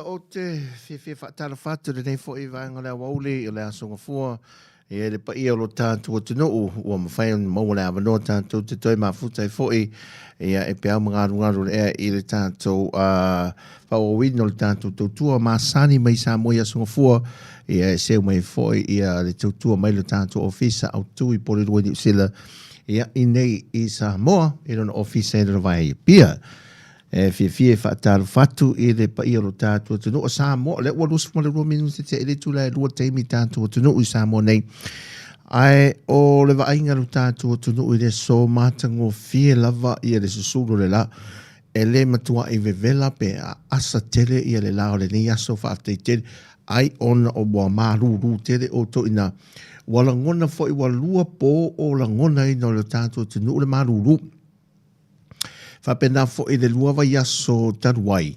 Ou te fiafia faatalofa atu i lenei foi vaega o le aoauli o le Aso Gafua, ia i le paia o lo tatou atunuu ua mafai ona maua le avanoa tatou te toe mafuta ai foi ia e peau ma galugalu le ea i le tatou faaauauina o le tatou tautua masani mai Samoa i Aso Gafua, ia e seu mai foi ia le tautua mai lo tatou ofisa autu i Porirua i Niu Sila, ia i nei i Samoa i lona ofisa i lona vae i Apia. E fiafia e faatalofa atu i le paia o lo tatou atunuu o Samoa. O lea ua 22 minute tea i le itula e 2 taimi tatou atunuu i Samoa nei. Ae o le vaaiga lo tatou atunuu i le aso matagofie lava ia le susulu o le la. E le matuai vevela pe aasa tele ia le la o lenei aso faafetai tele ai ona o ua malūlū tele outou ina ua lagona foi ua lua po o lagonaina o le tatou atunuu le malūlū. Faapena foi le lua vaiaso talu ai,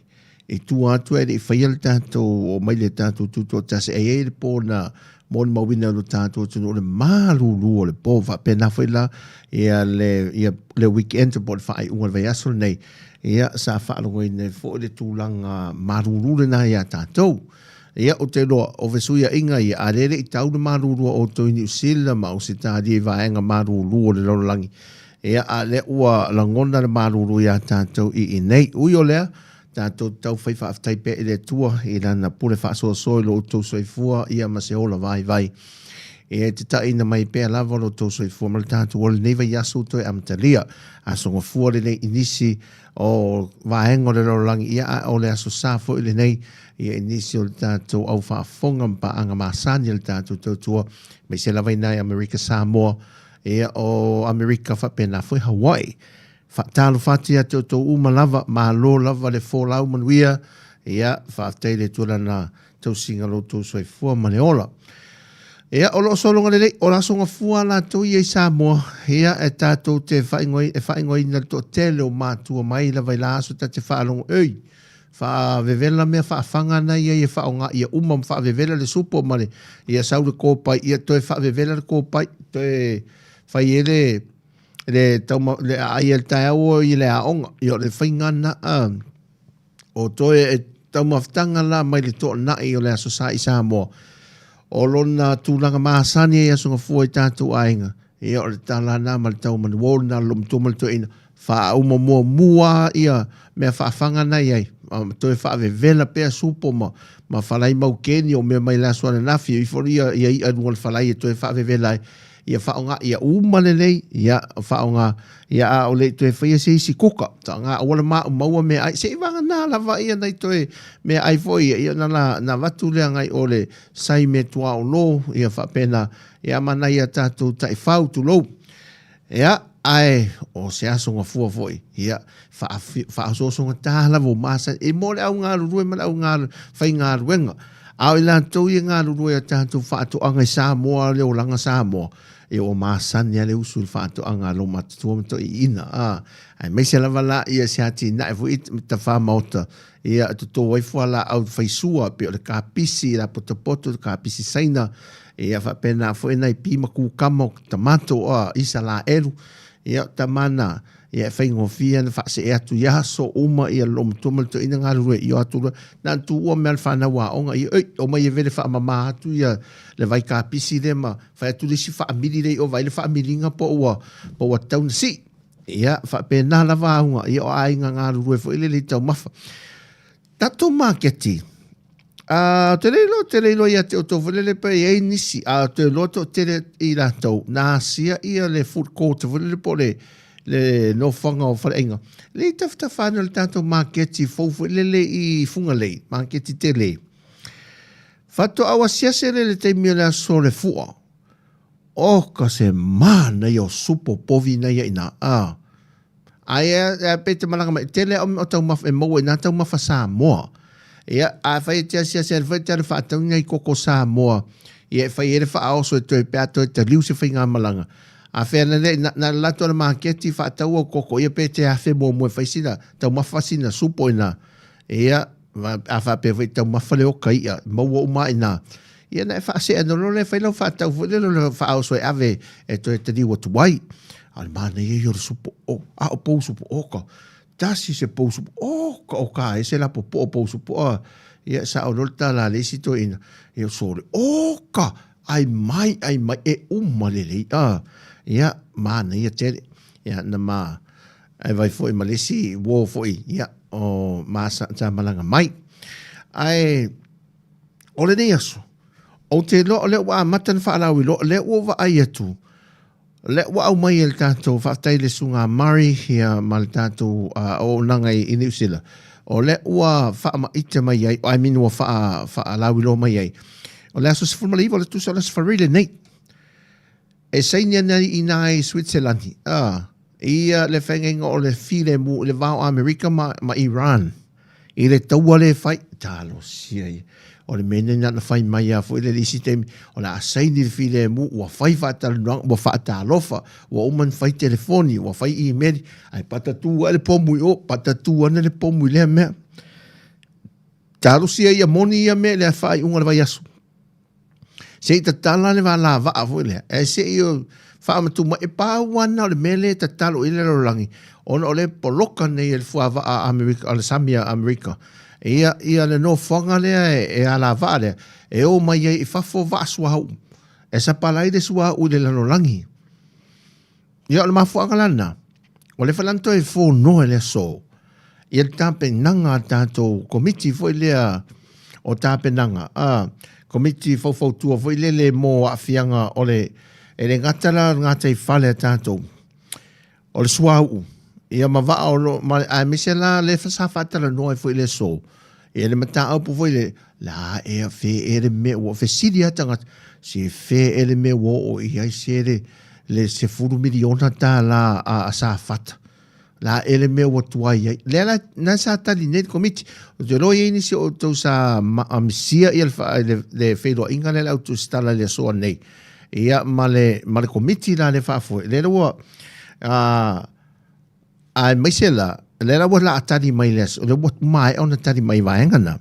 i tua atu e le i faia le tatou oo mai le tatou tutoatasi, e i ai le po na molimauina e lo tatou atunuu le malūlū o le po. Faapena foi la ia le, ia le weekend po o le faaiuga o le vaiaso lenei, ia sa faalogoina ai foi le tulaga malūlū lena iā tatou. Ia, ou te iloa, o fesuiaiga ia, a lea e le i tau le malūlū a outou i Niu Sila ma Ausetalia i vaega malūlū o le lalolagi, Ia, a lea ua lagona le malūlū iā tātou i inei. Ui o lea, tātou te taufai faafetai pea i le Atua i Lana pule faasoasoa i lo outou soifua ia ma se ola vaivai. Ia e tataʻina mai pea lava lo outou soifua ma le tātou ola i lenei vaiaso ua toe amatalia. Aso Gafua lenei i nisi o vaega o le lalolagi, ia a o le Aso Sa foi lenei ia i nisi o le tātou au faafofoga ma paaga masani a le tātou tautua, aemaise lava i nai Amerika Samoa, Ia, o Amerika faapena foi Hawaii. Faatalofa atu ia te outou uma lava, malo lava le folau manuia, ia, faafetai i le Atua Lana tausiga lo outou soifua ma le ola. Ia, o lo o sologa lelei, o le Aso Gafua latou ia i Samoa, ia, e tatou te faaigoa, e faaigoaina le toatele o matua mai lava i la aso ta te faalogo, ei, Faavevela mea faafaga na ia ia faaaoga ia uma ma faavevela le supo ma le ia sau le kopai ia toe faavevela le kopai toe fai ai le le tauma le aai ai le taeao o i le aoga ia o le faiga na a o toe e taumafataga la mai le toanai o le Aso Sa i Samoa o lona tulaga masani ai Aso Gafua i tatou aiga ia o le tala na ma le tau manu o lena le matua ma le toeaina Faauma muamua ia mea faafaga na i ai, toe faavevela pea supo ma, ma falai maukeni o mea mai le aso ananafi, e ifo ia, ia i'a i luga o le falai e toe faavevela ai, ia faaaoga ia uma lelei, ia faaaoga, ia a o le i toe faia se isi kuka, taga aua le maumau meaai, se i vagana lava ia nai toe meaai foi ia, ia na la, na avatu lea agai o le sai meatuaolo, ia faapena, ia ma nai a tatou taifau, tulou. Ia, ae o se aso gafua foi, ia, faaosoosogatā lava o masani, e mo le au galulue ma le au faigaluega. A o i latou ia e galulue i a tatou faatoaga i Samoa, le olaga Samoa, ia ua masani lava le usu i le faatoaga a lou matutua ma toeaiina, a, aemaise lava la ia se atinae foi i tafamaota, ia, e toto ai fualaau faisua, pei o le kapisi, lapotopoto, kapisi Saina, Ia faapena foi nai pi ma kukama o tamato a Isalaelu, ia o tama na, ia e faigofie ona faasee atu i aso uma ia lo matua ma le toeaina galulue i o atu loa, na ona tuua mea a le fanau aoga, ia oi, omai e vele faamama atu ia le vai kapisi lea ma fai atu le isi faamili lea i o, vaai le faamiliga po ua, po ua tatau ona sii. Ia faapena lava auga, ia o aiga galulue foi lele i taumafa. Tatou maketi, a, ou te le iloa, ou te le iloa ia te outou foi lele pe i ai nisi, a ou te iloa toatele i latou na asia ia le food court foi lele po o le, le nofoaga o faleaiga, le i tafatafa ane o le tatou maketi fou foi lele i Fugalei, maketi tele. Faatoa ou asiasi lea i le taimi o le aso o le fua, oka se manaia o supo povi na ia i ina, a. Ai e pei te malaga mai, tele au mea o taumafa e maua i nā taumafa Samoa. Ia, a fai e te asiasi ane foi e te alu faatau ni nai koko Samoa, ia e fai ai le faaoso e toe pe a toe taliu se faigamalaga. A fea na le, na, na alu atu a le maketi faatau au koko, ia pe te afe muamua e fai sina taumafa sina supo i nā. Ia, a faapea foi taumafa le oka i'a, maua uma ai nā. Ia na e faasee ana loa lea e fai lau faatau foi lea o le faaoso e ave e toe taliu atu ai. A o le manaia ia o le supo, o, a o pou supo, oka, tasi se pou supo, oka, o ka ese la popo'o pou supo, a. Ia, sao loa le tala a le isi toeaina, ia, sole, oka! Ai mai, ai mai, e uma lelei, a. Ia, manaia tele. Ia, na ma, ai vai foi ma le isi uo foi, ia, o ma sa, sa malaga mai. Ae, o lenei aso, ou te iloa o lea ua amata ona faalauiloa, o lea ua ou vaai atu, o lea ua aumai e le tatou, faafetai i le Susuga a Murray ia, ma le tatou auaunaga i Niu Sila, o lea ua faamaite mai ai, I mean ua faalauiloa mai ai, o le aso 19 o le tusa o le aso Faraile nei, e saini ana i ina i Switzerland, ia le feagaiga o le filemu i le va o Amerika ma, ma Iran i le taua lea e fai. Talosia ia. O le mea nei na ona fai mai lava foi le isi taimi, o le a saini le filemu, ua fai faatalanoaga, ua faatalofa, ua uma ona fai telefoni, ua fai imeli, ae patatū ae le pomu i o, patatū ane le pomu i lea mea. Talosia ia moni ia mea i le faaiuga o le vaiaso. Se i tatala le valavaa foi lea, ae se i faamatuu mai, e pau lava lena o le mea lea e tatalo i ai le lalolagi, ona o lea e poloka nei e le fuavaa a Amerika, o le sami a Amerika, ia, ia le nofoaga lea e alavaa lea, e o mai ai i fafo vaa suauu, e sapalai le suauu i le lalolagi. Ia, o le mafuaaga la lena, ua lefa la ona toe fonoa i le aso, ia le tapenaga a le tatou komiti foi lea o tapenaga, a, komiti faufautua foi lele mo aafiaga o le, e le gata la o le gataifale a tatou, o le suauu, ia ma vaa o lo, ma, aemaise la lea sa faatalanoa ai foi i le aso, ia le mataupu foi le, la ea fe ea le mea, ua fesili lava tagata, se fea ea le mea ua oo i ai se le, le $10 miliona a Safata. La ea le mea ua tuai ai. Lea la, na sa tali nei le komiti. Ou te iloa e i ai nisi o outou sa misia ia le, le feiloaiga lea le au tusitala i le aso nei. Ia, ma le, ma le komiti la le faafoe. Lea la ua, aemaise la, lea la ua laa tali mai le aso, lea ua maea ona tali mai i vaega na.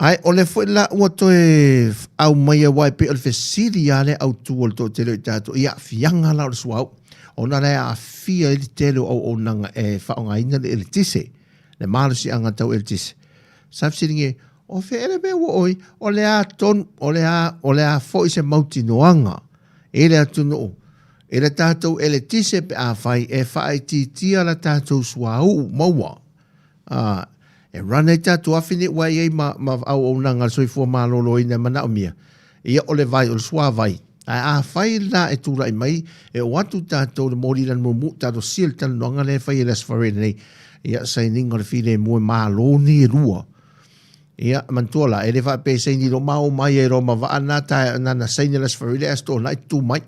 Ae o lea foi la ua toe aumaia aua e pei o le fesili lava lea autu o le toatele o i tatou i aafiaga la o le suauu, ona la e aafia ai le tele o auaunaga e faaaogaina le eletise, le malosiaga tau eletise. Sa fesiligia ai, o fea ea le mea ua oi? O le a tonu, o le a, o le a foi se mautinoaga i le atunuu i le tatou eletise pe afai e faaitiitia la tatou suauu maua Ā, e run ai tatou afi nei ua i ai ma, ma auaunaga a le soifua maloloina e manaomia, ia o le vai, o le suavai. Ae afai la e tulai mai, e oo atu tatou i le moli lana mumu, talosia le talanoaga lea e fai e le Aso Faraile nei, ia, sainiga o le filemu e malo nei e lua. Ia, manatua la, e le faapea e saini loa ma o mai ai loa ma vaa na taeao, na na saini le Aso Faraile ae Aso Toonai tutu mai.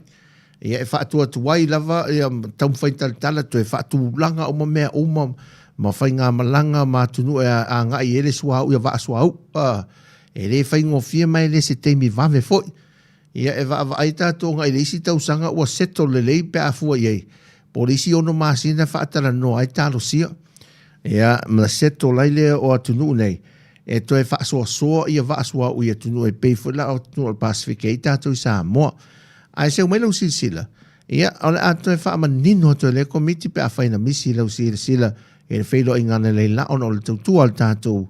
Ia, e faatuatua ai lava, ia, taumafai talatala, toe faatulaga uma mea uma, ma faigamalaga ma atunuu e agai i ai le suauu, ia vaa suauu. A, e le faigofie ma e le se taimi vave foi. Ia, e vaavaai tatou agai i le isi tausaga ua settle lelei pe a fua i ai, po o le isi 6 masina e faatalanoa ai talosia. Ia, ma settle ai lea o atunuu nei, e toe faasoasoa ia vaa suauu i atunuu e pei foi la o atunuu o le Pasefika e i ai tatou i Samoa. Ae seu mai lau silasila, ia, o le a toe faamanino atu e lea Komiti pe afai na misi lau silasila i le feiloaiga analeila la ona o le tautua a le tatou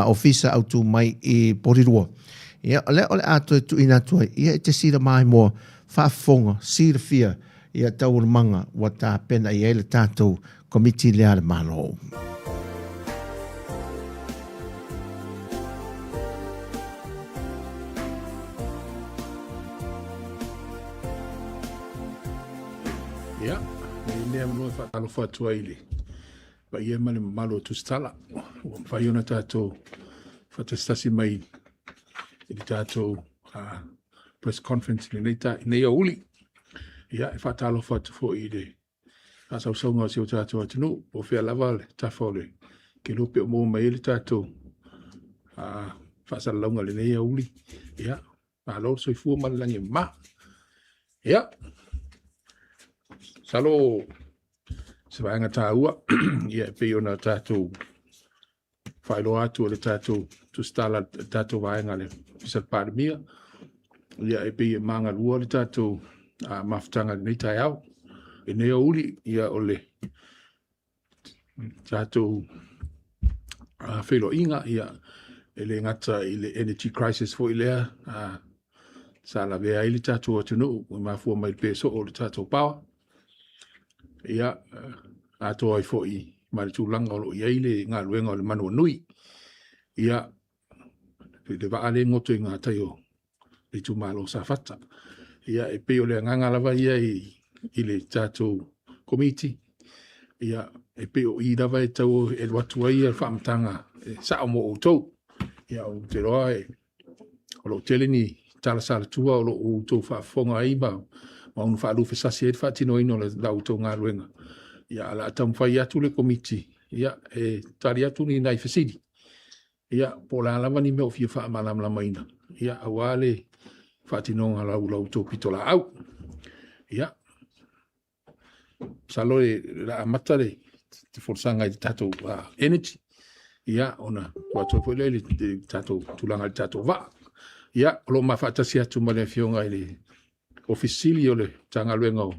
Ofisa Autu mai i Porirua. Ia, o lea o le a toe tuuina atu ai, ia, e te sila maimoa, faafofoga, silafia ia taualumaga ua tapena i ai le tatou Komiti lea a le Malo. Ia, nei lea avanoa e faatalofa atu ai i le paia ma le mamalu o Tusitala ua mafai ona tatou faatasitasi mai i le tatou press conference i lenei ta, i nei aoauli. Ia, e faatalofa atu foi i le faasausauga o si o tatou atunuu, po o fea lava le tafa o le kelupe o maua mai ai le tatou faasalalauga i lenei aoauli. Ia, malo le soifua ma le lagi e mama. Ia, masalo se vaega taua ia e pei ona tatou faailoa atu e le tatou tusitala le tatou vaega a le Ofisa o le Palemia, ia e pei e magalua le tatou mafutaga i lenei taeao. I lenei aoauli, ia o le tatou feiloaiga, ia E le gata i le energy crisis foi lea sa lavea ai le tatou atunuu e mafua mai le pe soo o le tatou power. Ia, atoa ai foi ma le tulaga o lo o i ai le galuega o le manuanui. Ia, le vaa lea e goto i gatai o le itumalo o Safata. Ia, e pei o le agaga lava ia i le tatou komiti, ia, e pei o i lava e tau e alu atu ai le faamatalaga e sao mo outou. Ia, ou te iloa e, o lo o tele ni tala salatua o lo o outou faafofoga ai ma ono faalufesasi ai le faatinoina o la outou galuega. Ia, o le a taumafai atu le komiti, ia, e tali atu ni nai fesili. Ia, po o le a lava ni mea o fia faamalamalamaina, ia, aua le faatinoga o la outou pitolaau. Ia, masalo o le a amata le folasaga i le tatou energy, ia, ona tuu atu ai foi lea i le tatou tulaga i le tatou vaa. Ia, o lo o ma faatasi atu ma le Afioga i le Ofisa Sili o le Matagaluega o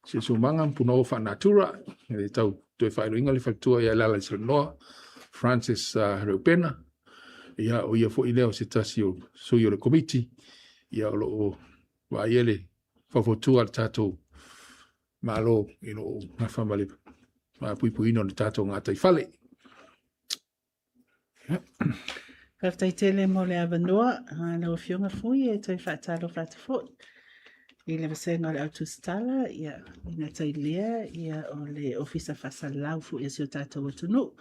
Siosiomaga ma Punaoa Faanatura, e tau toe faailoaina le faletua ia Lalaisanoa Francis Reupena, ia o ia foi lea o se tasi o sui o le komiti, ia o lo o vaaia le faufautua a le tatou Malo i lo o nafa ma le puipuiina o le tatou gataifale. Faafetai tele mo le avanoa, lau Afioga Fui, e toe faatalofa atu foi i le vasega o le Au Tusitala, ia, e gata i lea, ia, o le Ofisa Faasalalau foi a si o tatou atunuu,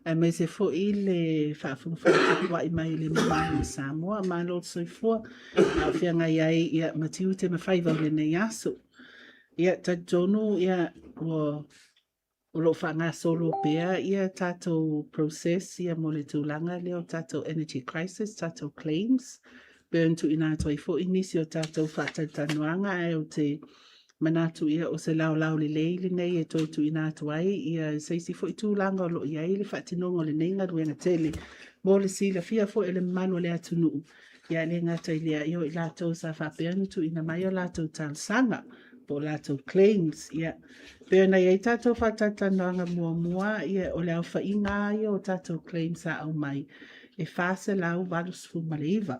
aemaise foi le faafogafoga tapuai mai i le mamalu o Samoa. Malo le soifua, a o feagai ai ia, ma tiute ma faiva o lenei aso. Ia, talitonu, ia, ua O lo o faagasolo pea ia tatou process ia mo le tulaga lea o tatou energy crisis, tatou claims, pei ona tuuina atu ai foi nisi o tatou faatalatalanoaga, ae ou te manatu ia o se laolao lelei lenei e toe tuuina atu ai ia se isi foi tulaga o lo o i ai le faatinoga o lenei galuega tele mo le silafia foi e le mamalu o le atunuu. Ia e le gata i lea, ia o i latou sa faapea ona tuuina mai a latou talosaga po o latou claims, ia pei ona i ai tatou faatalatalanoaga muamua, ia o le aofaiga lava ia o tatou claims sa aumai, e 489.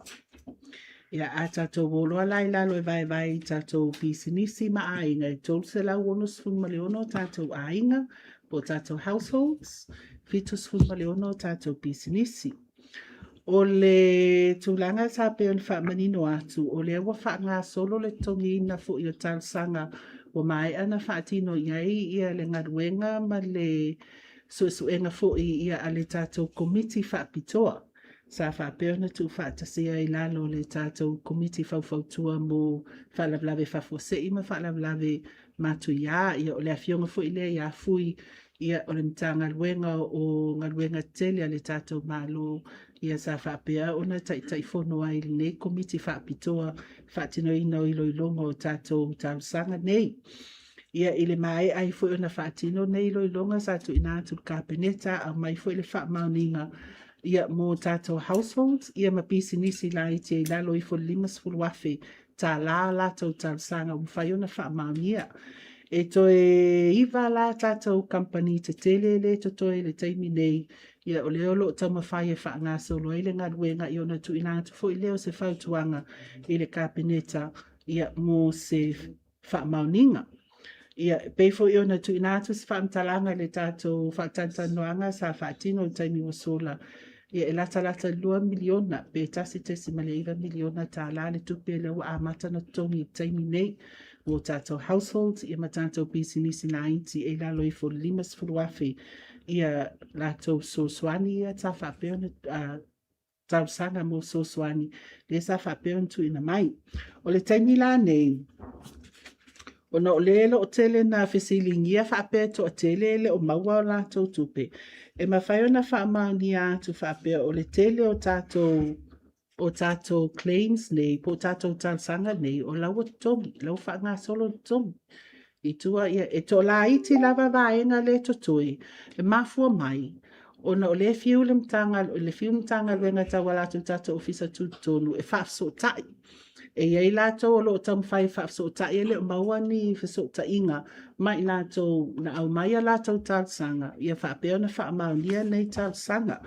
Ia a tatou o loa la i lalo e vaevae i tatou pisinisi ma aiga, e 366 tatou aiga po o tatou households, 76 tatou pisinisi. O le tulaga sa pei ona faamanino atu, o lea ua faagasolo le totogiina foi o talosaga ua maea ona faatino i ai le galuega ma le suesuega foi a le tatou Komiti Faapitoa sa faapea ona tuufaatasia i lalo o le tatou Komiti Faufautua mo Faalavelave Faafuasei ma Faalavelave Matuia. Ia, o le afioga foi lea ia Fui Ia, o le Matagaluega o Galuega Tetele a le tatou Malo, ia sa faapea ona taitaifono ai i lenei Komiti Faapitoa faatinoina o iloiloga o tatou talosaga nei. Ia, i le maea ai foi ona faatino nei iloiloga sa tuuina atu i le Kapeneta, aumai foi le faamaoniga ia mo tatou households ia ma pisinisi laiti i lalo ifo o le $50,000 tala a latou talosaga ua mafai ona faamaonia. E toe iva la tatou kamupani tetele lea e totoe i le taimi nei, ia o lea o lo o taumafai e faagasolo ai le galuega, ia ona tuuina atu foi lea o se fautuaga i le Kapeneta ia mo se faamaoniga. Ia, e pei foi ona tuuina atu se faamatalaga i le tatou faatalatalanoaga sa faatino i le taimi ua sola, ia e latalata i le $2 miliona pe $1.9 miliona tala le tupe lea ua amata ona totogi i le taimi nei mo tatou households ia ma tatou pisinisi laiti e i lalo ifo o le $50,000 ia latou fesoasoani ia sa faapea ona talosaga mo fesoasoani lea sa faapea ona tuuina mai. O le taimi la nei, ona o lea e le o tele na fesiligia faapea e toatele e le o maua a latou tupe, e mafai ona faamaonia atu faapea o le tele o tatou o tatou claims nei po o tatou talosaga nei, o la ua totogi, o la ua faagasolo le totogi. I tua ia, e toalaiti lava vaega lea e totoe, e mafua mai ona o lea e fiu le le fiu Matagaluega e tauala atu i le tatou Ofisa Tutotonu e faafesootai. E i ai latou o lo o taumafai e faafesootai e le o maua ni fesootaiga ma i latou na aumai a latou talosaga ia faapea ona faamaonia nei talosaga.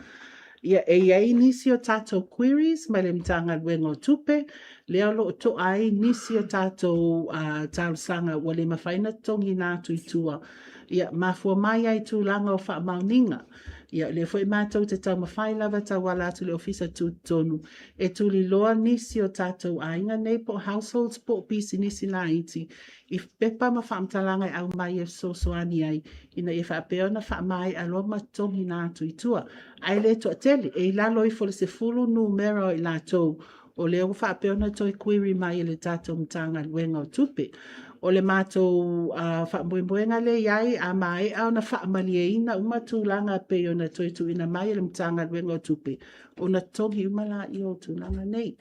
Ia, e i ai nisi o tatou queries mai le Matagaluega o Tupe, lea o lo o to'a ai nisi o tatou talosaga ua le mafai ona totogiina atu i tua, ia, mafua mai lava i tulaga o faamaoniga. Ia, o lea foi matou te taumafai lava e tauala atu i le Ofisa Tutotonu e tuliloa nisi o tatou aiga nei po o households po o pisinisi laiti i pepa ma faamatalaga e aumai e fesoasoani ai ina ia faapea ona faamaea loa ma totogiina atu i tua. Ae le toatele, e i lalo ifo o le 10 numera o i latou o lea ua faapea ona toe query mai e le tatou Matagaluega o Tupe. O le matou faamoemoega lea e i ai, a maea ona faamalieina uma tulaga e pei ona toe tuuina mai e le Matagaluega o Tupe, ona totogi uma lea o tulaga nei.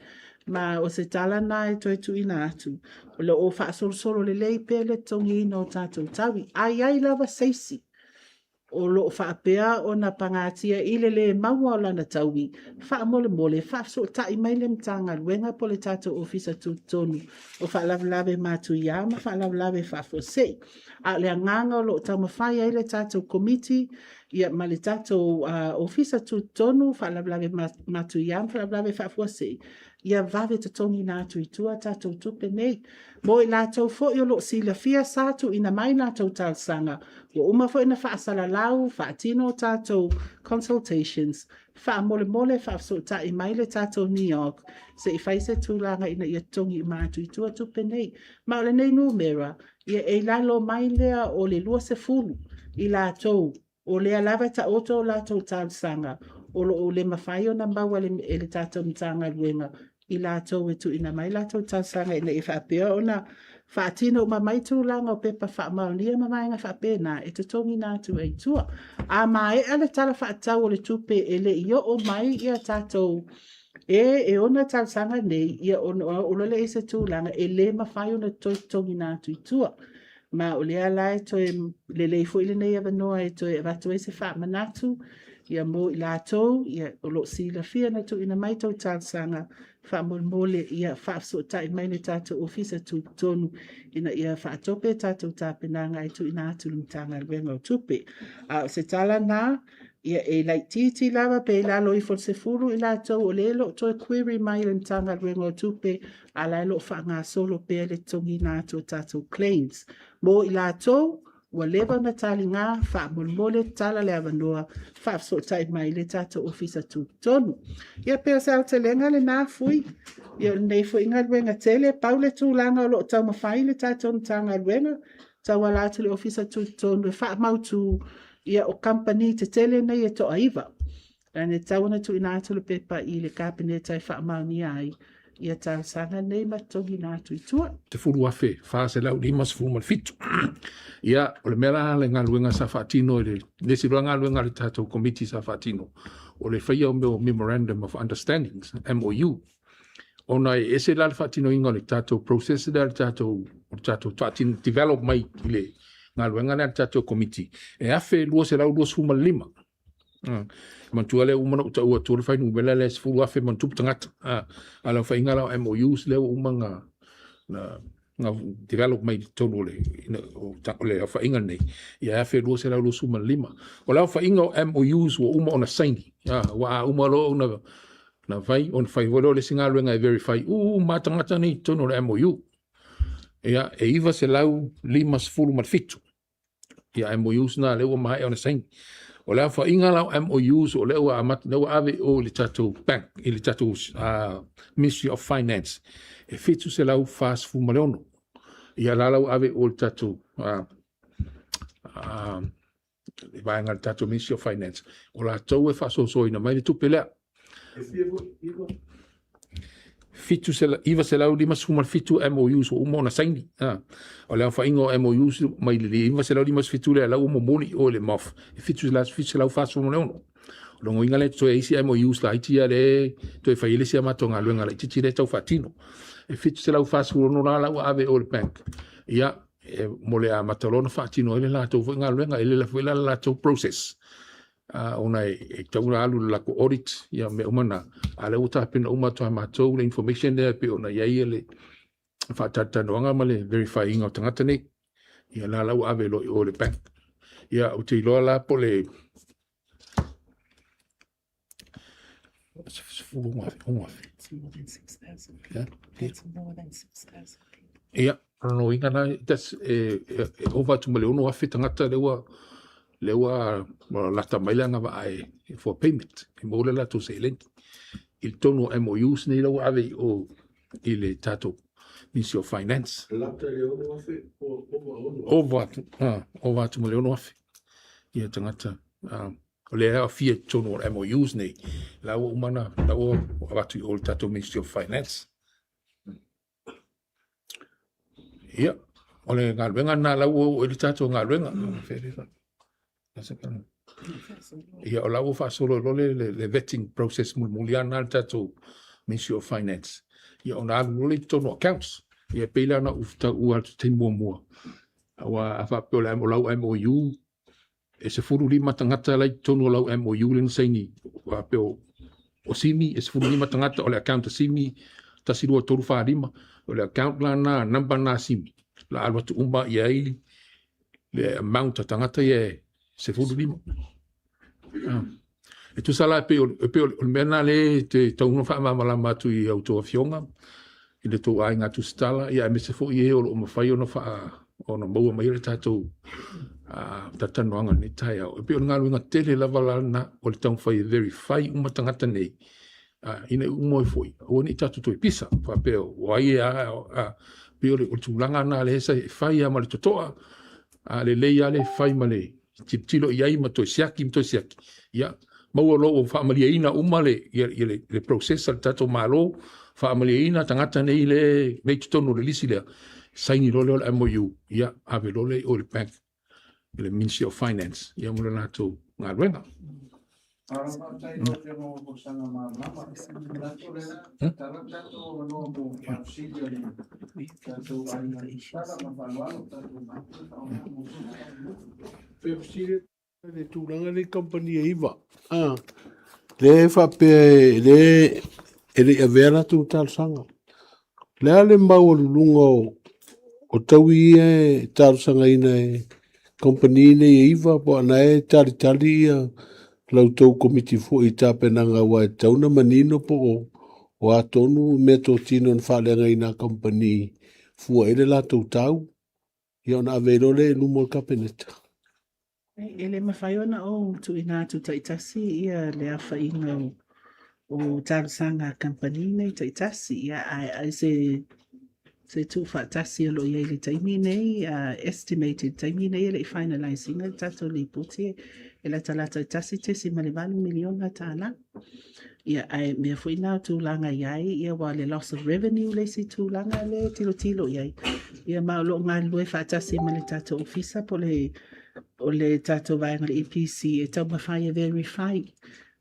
Ma o se tala lena e toe tuuina atu, o lo o faasolosolo lelei pea le totogiina o tatou taui. A i ai lava se isi o lo o faapea ona pagatia i le lē maua o lana taui, faamolemole, faafesootai mai le Matagaluega po o le tatou Ofisa Tutotonu o Faalavelave Matuia ma Faalavelave Faafuasei. A o le agaga o lo o taumafai ai le tatou Komiti ia ma le tatou Ofisa Tutotonu o Faalavelave Matuia ma Faalavelave Faafuasei, ia vave totogiina atu i tua tatou tupe nei. Mo i latou foi o lo o silafia sa tuuina mai latou talosaga, ua uma foi ona faasalalau, faatino tatou consultations, faamolemole faafesootai mai le tatou NEOC se i fai se tulaga ina ia totogi uma atu i tua tupe nei. Ma o lenei numera, ia e i lalo mai lea o le 20 i latou o lea lava e taoto a latou talosaga o lo o le mafai ona maua e le tatou Matagaluega i latou e tuuina mai latou talosaga ina ia faapea ona faatino uma mai tulaga o pepa faamaonia ma vaega faapena e totogiina atu ai i tua. A maea le Tala Faatatau o le Tupe e le i oo mai ia tatou e e ona talosaga nei, ia ona oo loa lea i se tulaga e le mafai ona toe totogiina atu i tua. Ma o lea la e toe lelei foi lenei avanoa e toe avatu ai se faamanatu ia mo i latou ia, o lo o silafia na tuuina mai tou talosaga faamolemole ia faafesootai mai le tatou Ofisa Tutotonu ina ia faatope tatou tapenaga e tuuina atu i le Matagaluega o Tupe. A o se tala lena, ia e laitiiti lava pe i lalo ifo o le 10 i latou o lea e le o toe query mai e le Matagaluega o Tupe, a o la e o lo o faagasolo pea le totogiina atu o tatou claims. Mo i latou ua leva ona taliga, faamolemole tatala le avanoa, faafesootai mai le tatou Ofisa Tutotonu. Ia pei o se aotelega lena Fui, ia o lenei foi galuega tele, pau le tulaga o lo o taumafai le tatou Matagaluega, tauala atu i le Ofisa Tutotonu e faamautu, ia o kamupani tetele nei e toa-9. Leaga e tatau ona tuuina atu le pepa i le Kapeneta e faamaonia ai ia talosaga nei ma totogiina atu i tua. 10,457. Ia, o le mea la le galuega sa faatino i le le isi loa galuega a le tatou Komiti sa faatino, o le faia o mea o Memorandum of Understandings, MOU, ona e ese la le faatinoina o le tatou process lea le tatou o le tatou faatino develop mai i le galuega lea a le tatou Komiti, e 1,225. Manatua lea ua uma ona ou taua atu le fuainumera lea e 10,000 ma ona tupu tagata. A o le aofaiga la o MOUs lea ua uma ona na na develop mai i totonu o le o le aofaiga lenei, ia e 1,225. O le aofaiga o MOUs ua uma ona saini, aua a uma loa ona na fai, ona fai foi lea o le isi galuega e verify uma lava tagata nei i totonu o le MOU. Ia, e 957 ia MOUs na lea ua maea ona saini. O le aofaiga la o MOUs o lea ua amata, lea ua ave i o i le tatou bank, i le tatou Ministry of Finance, e 746. Ia la la ua ave i o i le tatou le vaega a le tatou Ministry of Finance, o latou e faasoasoaina mai le tupe lea. 957 MOUs ua uma ona saini. O le aofaiga o MOUs mai le 957 lea la ua momoli i o i le MOF e 746. O lona uiga lea e totoe ai isi MOUs laiti ia lea e toe fai ai le isi a matou galuega laitiiti lea e tau faatino. E 746 la la ua ave i o i le bank. Ia, e, mo le amata loa ona faatino ai le latou foi galuega, e lele foi la le latou process. Ona e tatau ona alu i le latou audit ia mea uma na, a o lea ua tapena uma atu lava e matou le information lea e pei ona i ai le faatalatalanoaga ma le verify ina o tagata nei. Ia la la ua ave loa i o i le bank. Ia ou te iloa la po o le 16,000. It's more than 6,000 Yeah. people. That's more than 6,000 people. Ia, o lona uiga na, that's, e, e, e ova atu ma le 6,000 tagata lea ua, lea ua lata mai le agavaa e, for payment, e maua le latou seleni. I totonu o MOUs nei la ua ave i o i le tatou Ministry of Finance. Lata i le 6,000 po o ova 6,000. Ova atu, ah, ova atu ma le 6,000 ia tagata. Ah, o lea e aafia i totonu o MOUs nei, la ua uma ona, la ua avatu i o i le tatou Ministry of Finance. Ia, o le galuega lena la ua oo i le tatou galuega. Ia, o la ua faasolo loa le, le, le vetting process mulimuli lava lena a le tatou Ministry of Finance. Ia, ona alu loa lea i totonu o accounts. Ia, e pei la ona ou taua atu i le taimi muamua, aua a faapea o le, o lau MOU, e 15 tagata la i totonu o lau MOU lea na saini, faapea o, o Simi, e 15 tagata o le account a Simi, 1, 2, 3, 4, 5, o le account la na, number na a Simi, la alu atu uma i ai le amount a tagata ia e 15. Ah. E tusa la e pei o, e pei o le mea lena lea e te tatau ona faamalamalama atu i a outou afioga, i le tou aiga tusitala, ia aemaise foi e o lo o mafai ona faa, ona maua mai le tatou talatalanoaga i lenei taeao. E pei o le galuega tele lava la lena o le taumafai e verify uma tagata nei, ina ia uma ai foi, aua ne i tatou toe pisa, faapea o ai e a, a, pei o le, o le tulaga lena lea e fai lava ma le totoa, a lelei lava le fai ma le tilotilo i ai ma toe siaki ma toe siaki, ia, maua loa ua faamalieina uma le, ia, ia le, le process a le tatou Malo, faamalieina tagata nei le, nei totonu o le lisi lea, saini loa lea o le MOU, ia, ave loa lea i o i le bank, i le Ministry of Finance, ia mo le latou galuega. Faafetai lau Afioga mo folasaga malamalama. Manatu o lea tatala le tatou avanoa mo faafesili a le tatou aiga Tusitala ma le faaaloalo tatou Fesili le tulaga lea i kamupani e 9. Lea e faapea e le e le i avea latou talosaga. O le a le maualuluga o taui ia e talosagaina e kamupani nei e 9 po o na e talitali ia la outou komiti foi i tapenaga aua e tatau ona manino po o a tonu meatotino na faaleagaina a kamupani fua i ai le latou tau, ia ona ave ai loa lea i luma o le Kapeneta. E le mafai ona ou tuuina atu taitasi ia le aofaiga o, o talosaga a kamupani nei taitasi, ia, ae, ae se, se tuufaatasi o lo o i ai i le taimi nei, uh, estimated taimi nei e le i finalize ina le tatou lipoti, e latalata i $1.8 miliona tālā. Ia, ae mea foi na o tulaga i ai, ia aua o le loss of revenue le isi tulaga lea e tilotilo i ai. Ia ma o lo o galulue faatasi ma le tatou ofisa po o le, o le tatou vaega o le EPC e taumafai e verify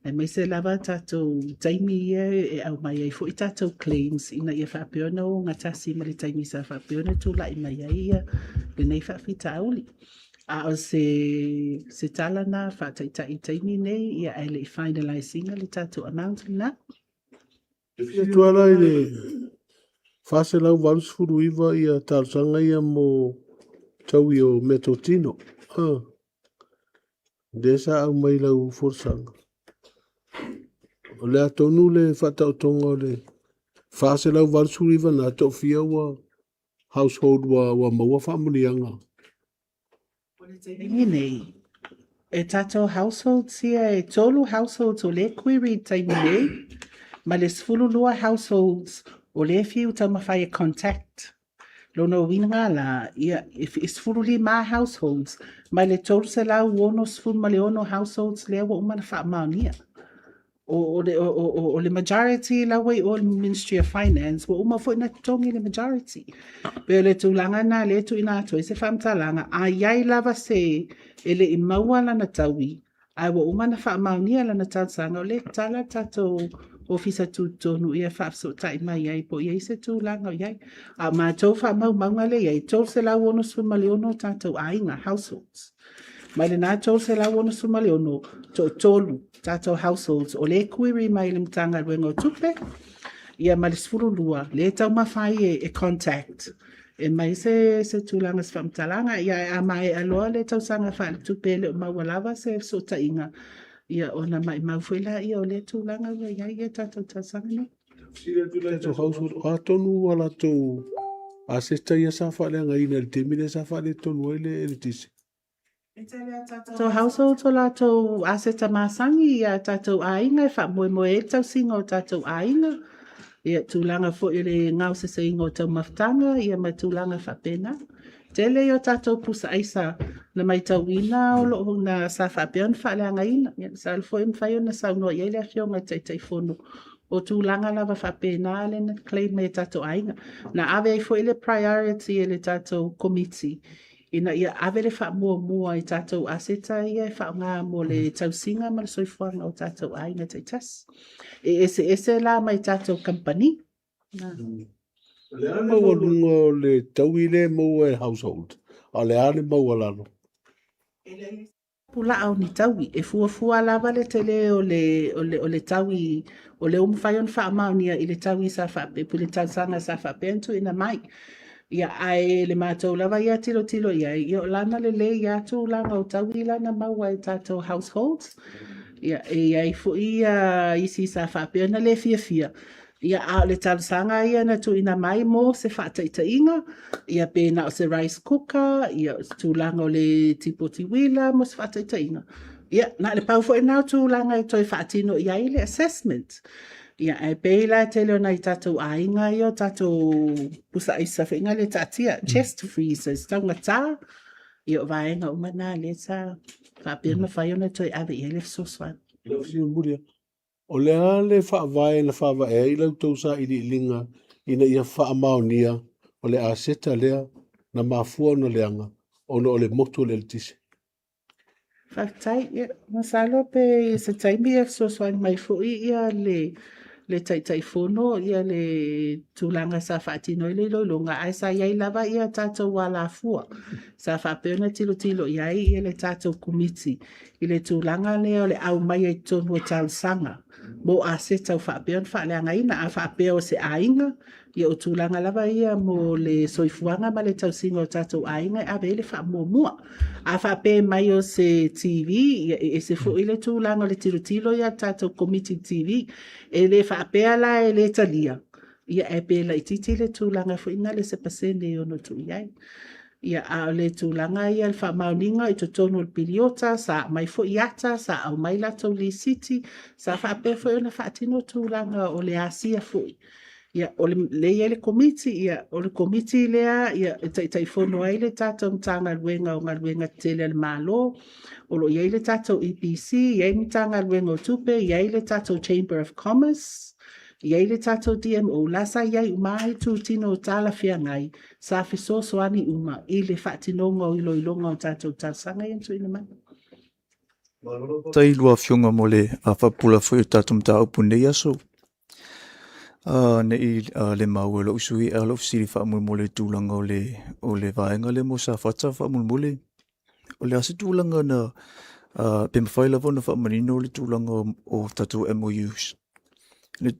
aemaise lava tatou taimi ia e aumai ai foi tatou claims ina ia faapea ona ogatasi ma le taimi sa faapea ona tulai mai ai ia lenei faafitauli. A o se, se tala na faataitai i taimi nei, ia ae le i finalize ina le tatou amount lena. Fia atu ala i le 489 ia talosaga ia mo taui o meatotino. Ah. Lea sa aumai lau folasaga. O le a tonu le faataotoga o le 489 na toafia ua household ua, ua maua faamanuiaga. O le taimi nei, e tatou households ia e tolu households o lea e query i le taimi nei, ma le 12 households o lea e fiu taumafai e contact. Lona uiga la, ia, e 15 households mai le 366 households lea ua uma ona faamaonia. O, o, le, o, o, o le majority la ua i o le Ministry of Finance, ua uma foi na totogi le majority. Pe o le tulaga na lea e tuuina atu ai se faamatalaga, a i ai lava se e le i maua lana taui, ae ua uma na faamaonia lana talosaga, o lea e tatala le tatou ofisa tutotonu ia faafesootai mai ai po o i ai se tulaga o i ai. A o matou faamaumauga lea e i ai, 366 tatou aiga, households. Mai lena 366, toatolu tatou households o lea e query mai i le Matagaluega o Tupe, ia ma le 12 lea e taumafai e, e contact e mai se, se tulaga se faamatalaga. Ia, ae a maea loa le tausaga faaletupe e le o maua lava se fesootaiga, Ia, ona maimau foi lea o lea tulaga ua i ai ia tatou talosaga nei. Fesili atu i latou household, o a tonu a latou aseta ia sa faaleagaina i le taimi lea sa faaletonu ai le eletise? Tatou households o latou aseta masani i a tatou aiga e faamoemoe ai le tausiga o tatou aiga, ia tulaga foi o le gaosiseina o taumafataga ia ma tulaga faapena. Tele ia o tatou pusa aisa na matauina o lo o na sa faapea ona faaleagaina. Ia masalo foi e mafai ona saunoa i ai le Afioga i le Taitaifono o tulaga lava faapena lea na claim mai e tatou aiga. Na ave ai foi le priority e le tatou Komiti ina ia ave le faamuamua i tatou aseta ia e faaaoga mo le tausiga ma le soifuaga o tatou aiga taitasi. E eseese la mai tatou kamupani. O le a le maualuga o le taui lea e maua e household, a o le a le maualalo? Pulaa o ni taui. E fuafua lava le tele o le, o le, o le taui o lea ua mafai ona faamaonia i le taui sa faapea, i le talosaga sa faapea ona tuuina mai. Ia, ae le matou lava ia tilotilo i ai, ia o lana lelei lava tulaga o taui la na maua e tatou households. Ia, e i ai foi ia isi sa faapea ona le fiafia, Ia, a o le talosaga ia na tuuina mai mo se faataitaiga, ia pe na o se rice cooker, ia o se tulaga o le tipoti uila mo se faataitaiga. Ia, na o le pau foi lena o tulaga e toe faatino i ai le assessment. Ia, ae pei la e tele o nai tatou aiga ia o tatou pusa aisa foi na le taatia, chest freezers, taugata, ia o vaega uma na lea sa faapea ona mafai ona toe ave i ai le fesoasoani. Lau Afioga Mulia, O le a le faavae na faavae ai la outou sailiiliga ina ia faamaonia o le aseta lea na mafua ona leaga ona o le motu o le eletise? Faafetai. Ia, masalo pe i se taimi e fesoasoani mai foi ia le le Taitaifono ia le tulaga sa faatino ai le iloiloga, ae sa i ai lava ia tatou alafua sa faapea ona tilotilo i ai ia le tatou Komiti i le tulaga lea o le aumaia i totonu o talosaga mo aseta ua faapea ona faaleagaina. A faapea o se aiga, ia o tulaga lava ia mo le soifuaga ma le tausiga o tatou aiga e ave ai le faamuamua. A faapea mai o se TV, ia e ese foi le tulaga o le tilotilo ia le tatou Komiti TV. E le faapea la e le talia, ia ae pe laitiiti le tulaga foi lena le se pasene e ono tuu i ai. Ia, a o le tulaga ia le faamaoniga i totonu o le piliota, sa aumai foi ata, sa aumai latou lisiti, sa faapea foi ona faatino tulaga o le asia foi. Ia, o le, lea e i ai le komiti, ia, o le komiti lea ia, e taitaifono ai le tatou Matagaluega o Galuega Tetele a le Malo, o lo o i ai le tatou EPC, i ai le Matagaluega o Tupe, i ai le tatou Chamber of Commerce, i ai le tatou DMO, la sa i ai uma lava itutino talafeagai sa fesoasoani uma i le faatinoga o iloiloga o tatou talosaga ia na tuuina mai. Faafetai i lua afioga mo le faapupula foi o le tatou mataupu i lenei aso. Ne i le maua e lou sui usufono a o lou fesili faamolemole i le tulaga o le, o le vaega lea mo Safata faamolemole. O le a se tulaga na, pe mafai lava ona faamanino le tulaga o tatou MOUs? Le,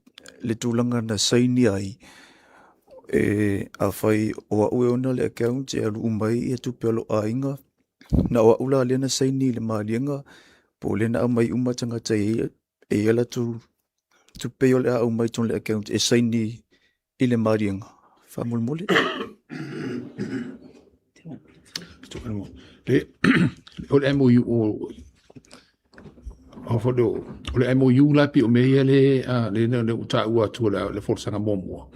le tulaga na saini ai, e, afai o au e ona le account e alu uma ai ia tupe a lou aiga, na o au la lea na saini i le maliega, po o lea na aumai uma tagata e i ai, e i ai latou tupe o le a aumai i totonu o le account e saini i le maliega, faamolemole. O le MOU o o le MOU la pei o mea ia le le ua taua atu le folasaga muamua.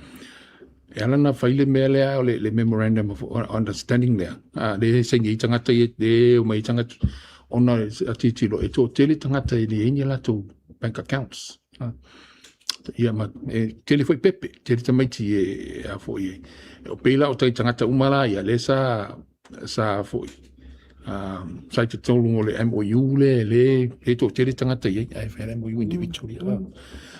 E ala ona fai le mea lea o le memorandum of understanding lea, lea e saini ai tagata ia, lea e omai ai tagata ona e tilotilo e toatele tagata e leai ni a latou bank accounts. Ia ma e tele foi pepe, tele tamaiti e a foi e o pei la o tai tagata uma la ia lea sa sa foi sa i totonu o le MOU le le le toatele tagata i ai ae fai le MOU individually.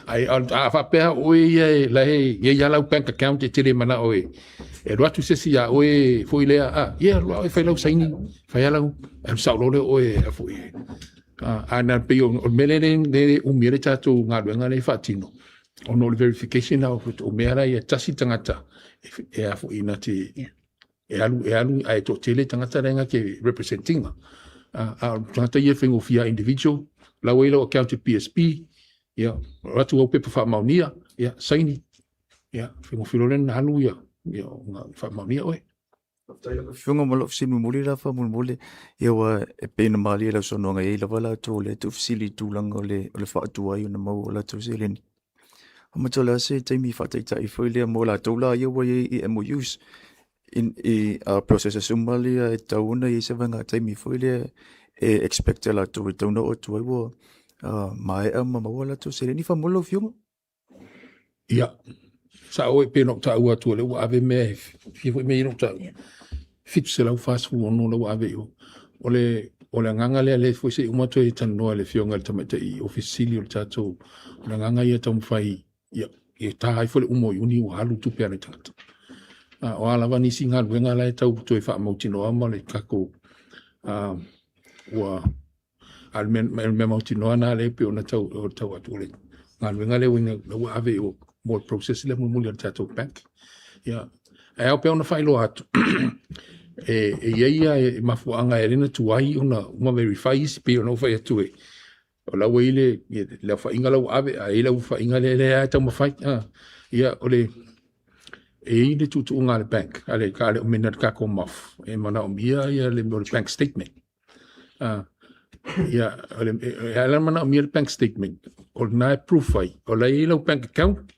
Ai a faapea oe ia e la e i ai lau bank account e tele manao e e alu atu se isi ia oe foi lea a ia alu oe fai lau saini fai lau alu sao loa lea oe a foi a na pei o le mea lea le umi ai le tatou galuega lea e faatino ona o le verification o o mea la ia tasi tagata e a foi na te e alu e alu ae toatele tagata lea na te represent ina a o tagata ia e faigofie individual. La ua i ai lau account i PSB, ia, avatu au pepa faamaonia, ia, saini, ia, faigofie loa lea ona alu ia, ia, ona faamaonia oe. Faafetai lau Afioga ma lou fesili mulimuli la faamolemole, ia aua e pei ona malie i lau saunoaga e i ai lava latou o lea e tuufesili i tulaga o le, o le faatuai ona maua o latou seleni. Matua o le a se taimi faataitai foi lea mo latou la ia ua i ai i MOUs i, i uh, processes uma lea e tatau ona i ai se vaega taimi foi lea e expect e latou e tatau ona oo atu ai ua uh, maea ma maua latou seleni faamolemole lau Afioga. Ia, sao e pei ona ou taua atu o lea ua ave mea e fia foi mea ia na ou taua. 746 la ua ave i o. O le, o le agaga lea lea foi se i uma toe talanoa i le Afioga i le Tamaitai Ofisa Sili o le tatou, o le agaga ia taumafai ia, ia ta ai foi le uma o Iuni ua alu tupe a nai tagata. A, o a lava nisi galuega la e tau toe faamautinoa ma le tatou, ua A o le mea, o le mea mautinoa lena lea e pei ona tau, o tau atu o le galuega lea ua, ua ave i o mo le process lea mulimuli a le tatou bank. Ia, ae ao pea ona faailoa atu, e, e i ai ia e mafuaaga e ala ai ona tuai ona uma verify isi, pei ona ou fai atu e, o la ua i ai le, le aofaiga la ua ave, ae i ai le aofaiga lea lea e taumafai. Ah, ia, o le, e i ai le tuutuuga a le bank, a le, a le omena le tatou MOF, e manaomia ia le mea o le bank statement. Ah, ia, o le, e ala ona manaomia le bank statement, o lena e proof ai, o la e i ai lau bank account,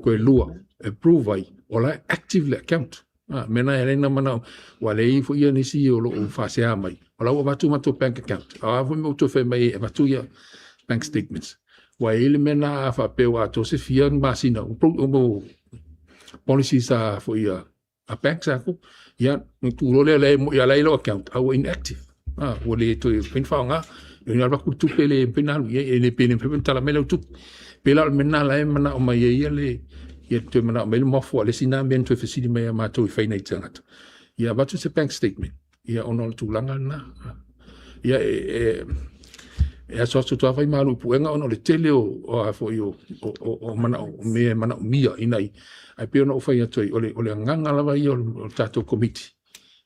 koe lua, e prove ai, o la e active le account. Ah, mea na e ala ai ona manao, ua leai foi ia nisi o lo o faasea mai, o la ua avatu matou bank account. A o a foi mea ua toe fai mai ai e avatu ia bank statements. Ua i ai le mea na a faapea ua atoa se fia masina, o policies a foi a a bank sa ku ia ni tu lo le le mo ia lai lo account a ua inactive a ua le toe mafai ona faaaoga ina alu atu le tupe le mafai ona alu i ai e le pe le mafai ona tala mai lau tupe pe la o le mea lena la e manao mai ai ia le ia toe manao mai le MOF aua o le isi lena mea na toe fesili mai ia matou e fai nai tagata ia avatu se bank statement Ia, ona o le tulaga lena. Ia, e, e, e asuasu atu lava fai malu i puega ona o le tele o, o, a foi, o, o, o, o, manao, o mea e manaomia ina ia. Ae pei ona ou fai atu ai, o le, o le agaga lava ia o le, o le tatou komiti,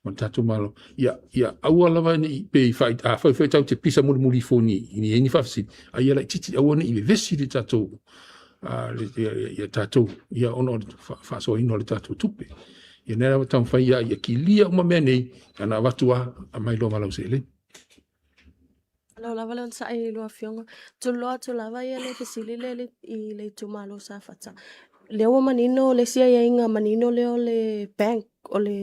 o le tatou Malo, ia, ia aua lava ne i, pe i fai, afai foi tatou te pisa mulimuli ifo ni, ni ai ni faafesili, a ia laitiiti, aua ne i vevesi le tatou, a, le, ia, ia, ia tatou, ia ona o le faasoaina o le tatou tupe. Ia lea lava taumafai ia, ia kilia uma mea nei, ana avatu lava, aumai loa ma lau seleni. Lau lava le onosai i lua afioga. Tuloa atu lava ia le fesili lea i le itumalo o Safata. Lea ua manino le isi aiaiga manino lea o le bank, o le,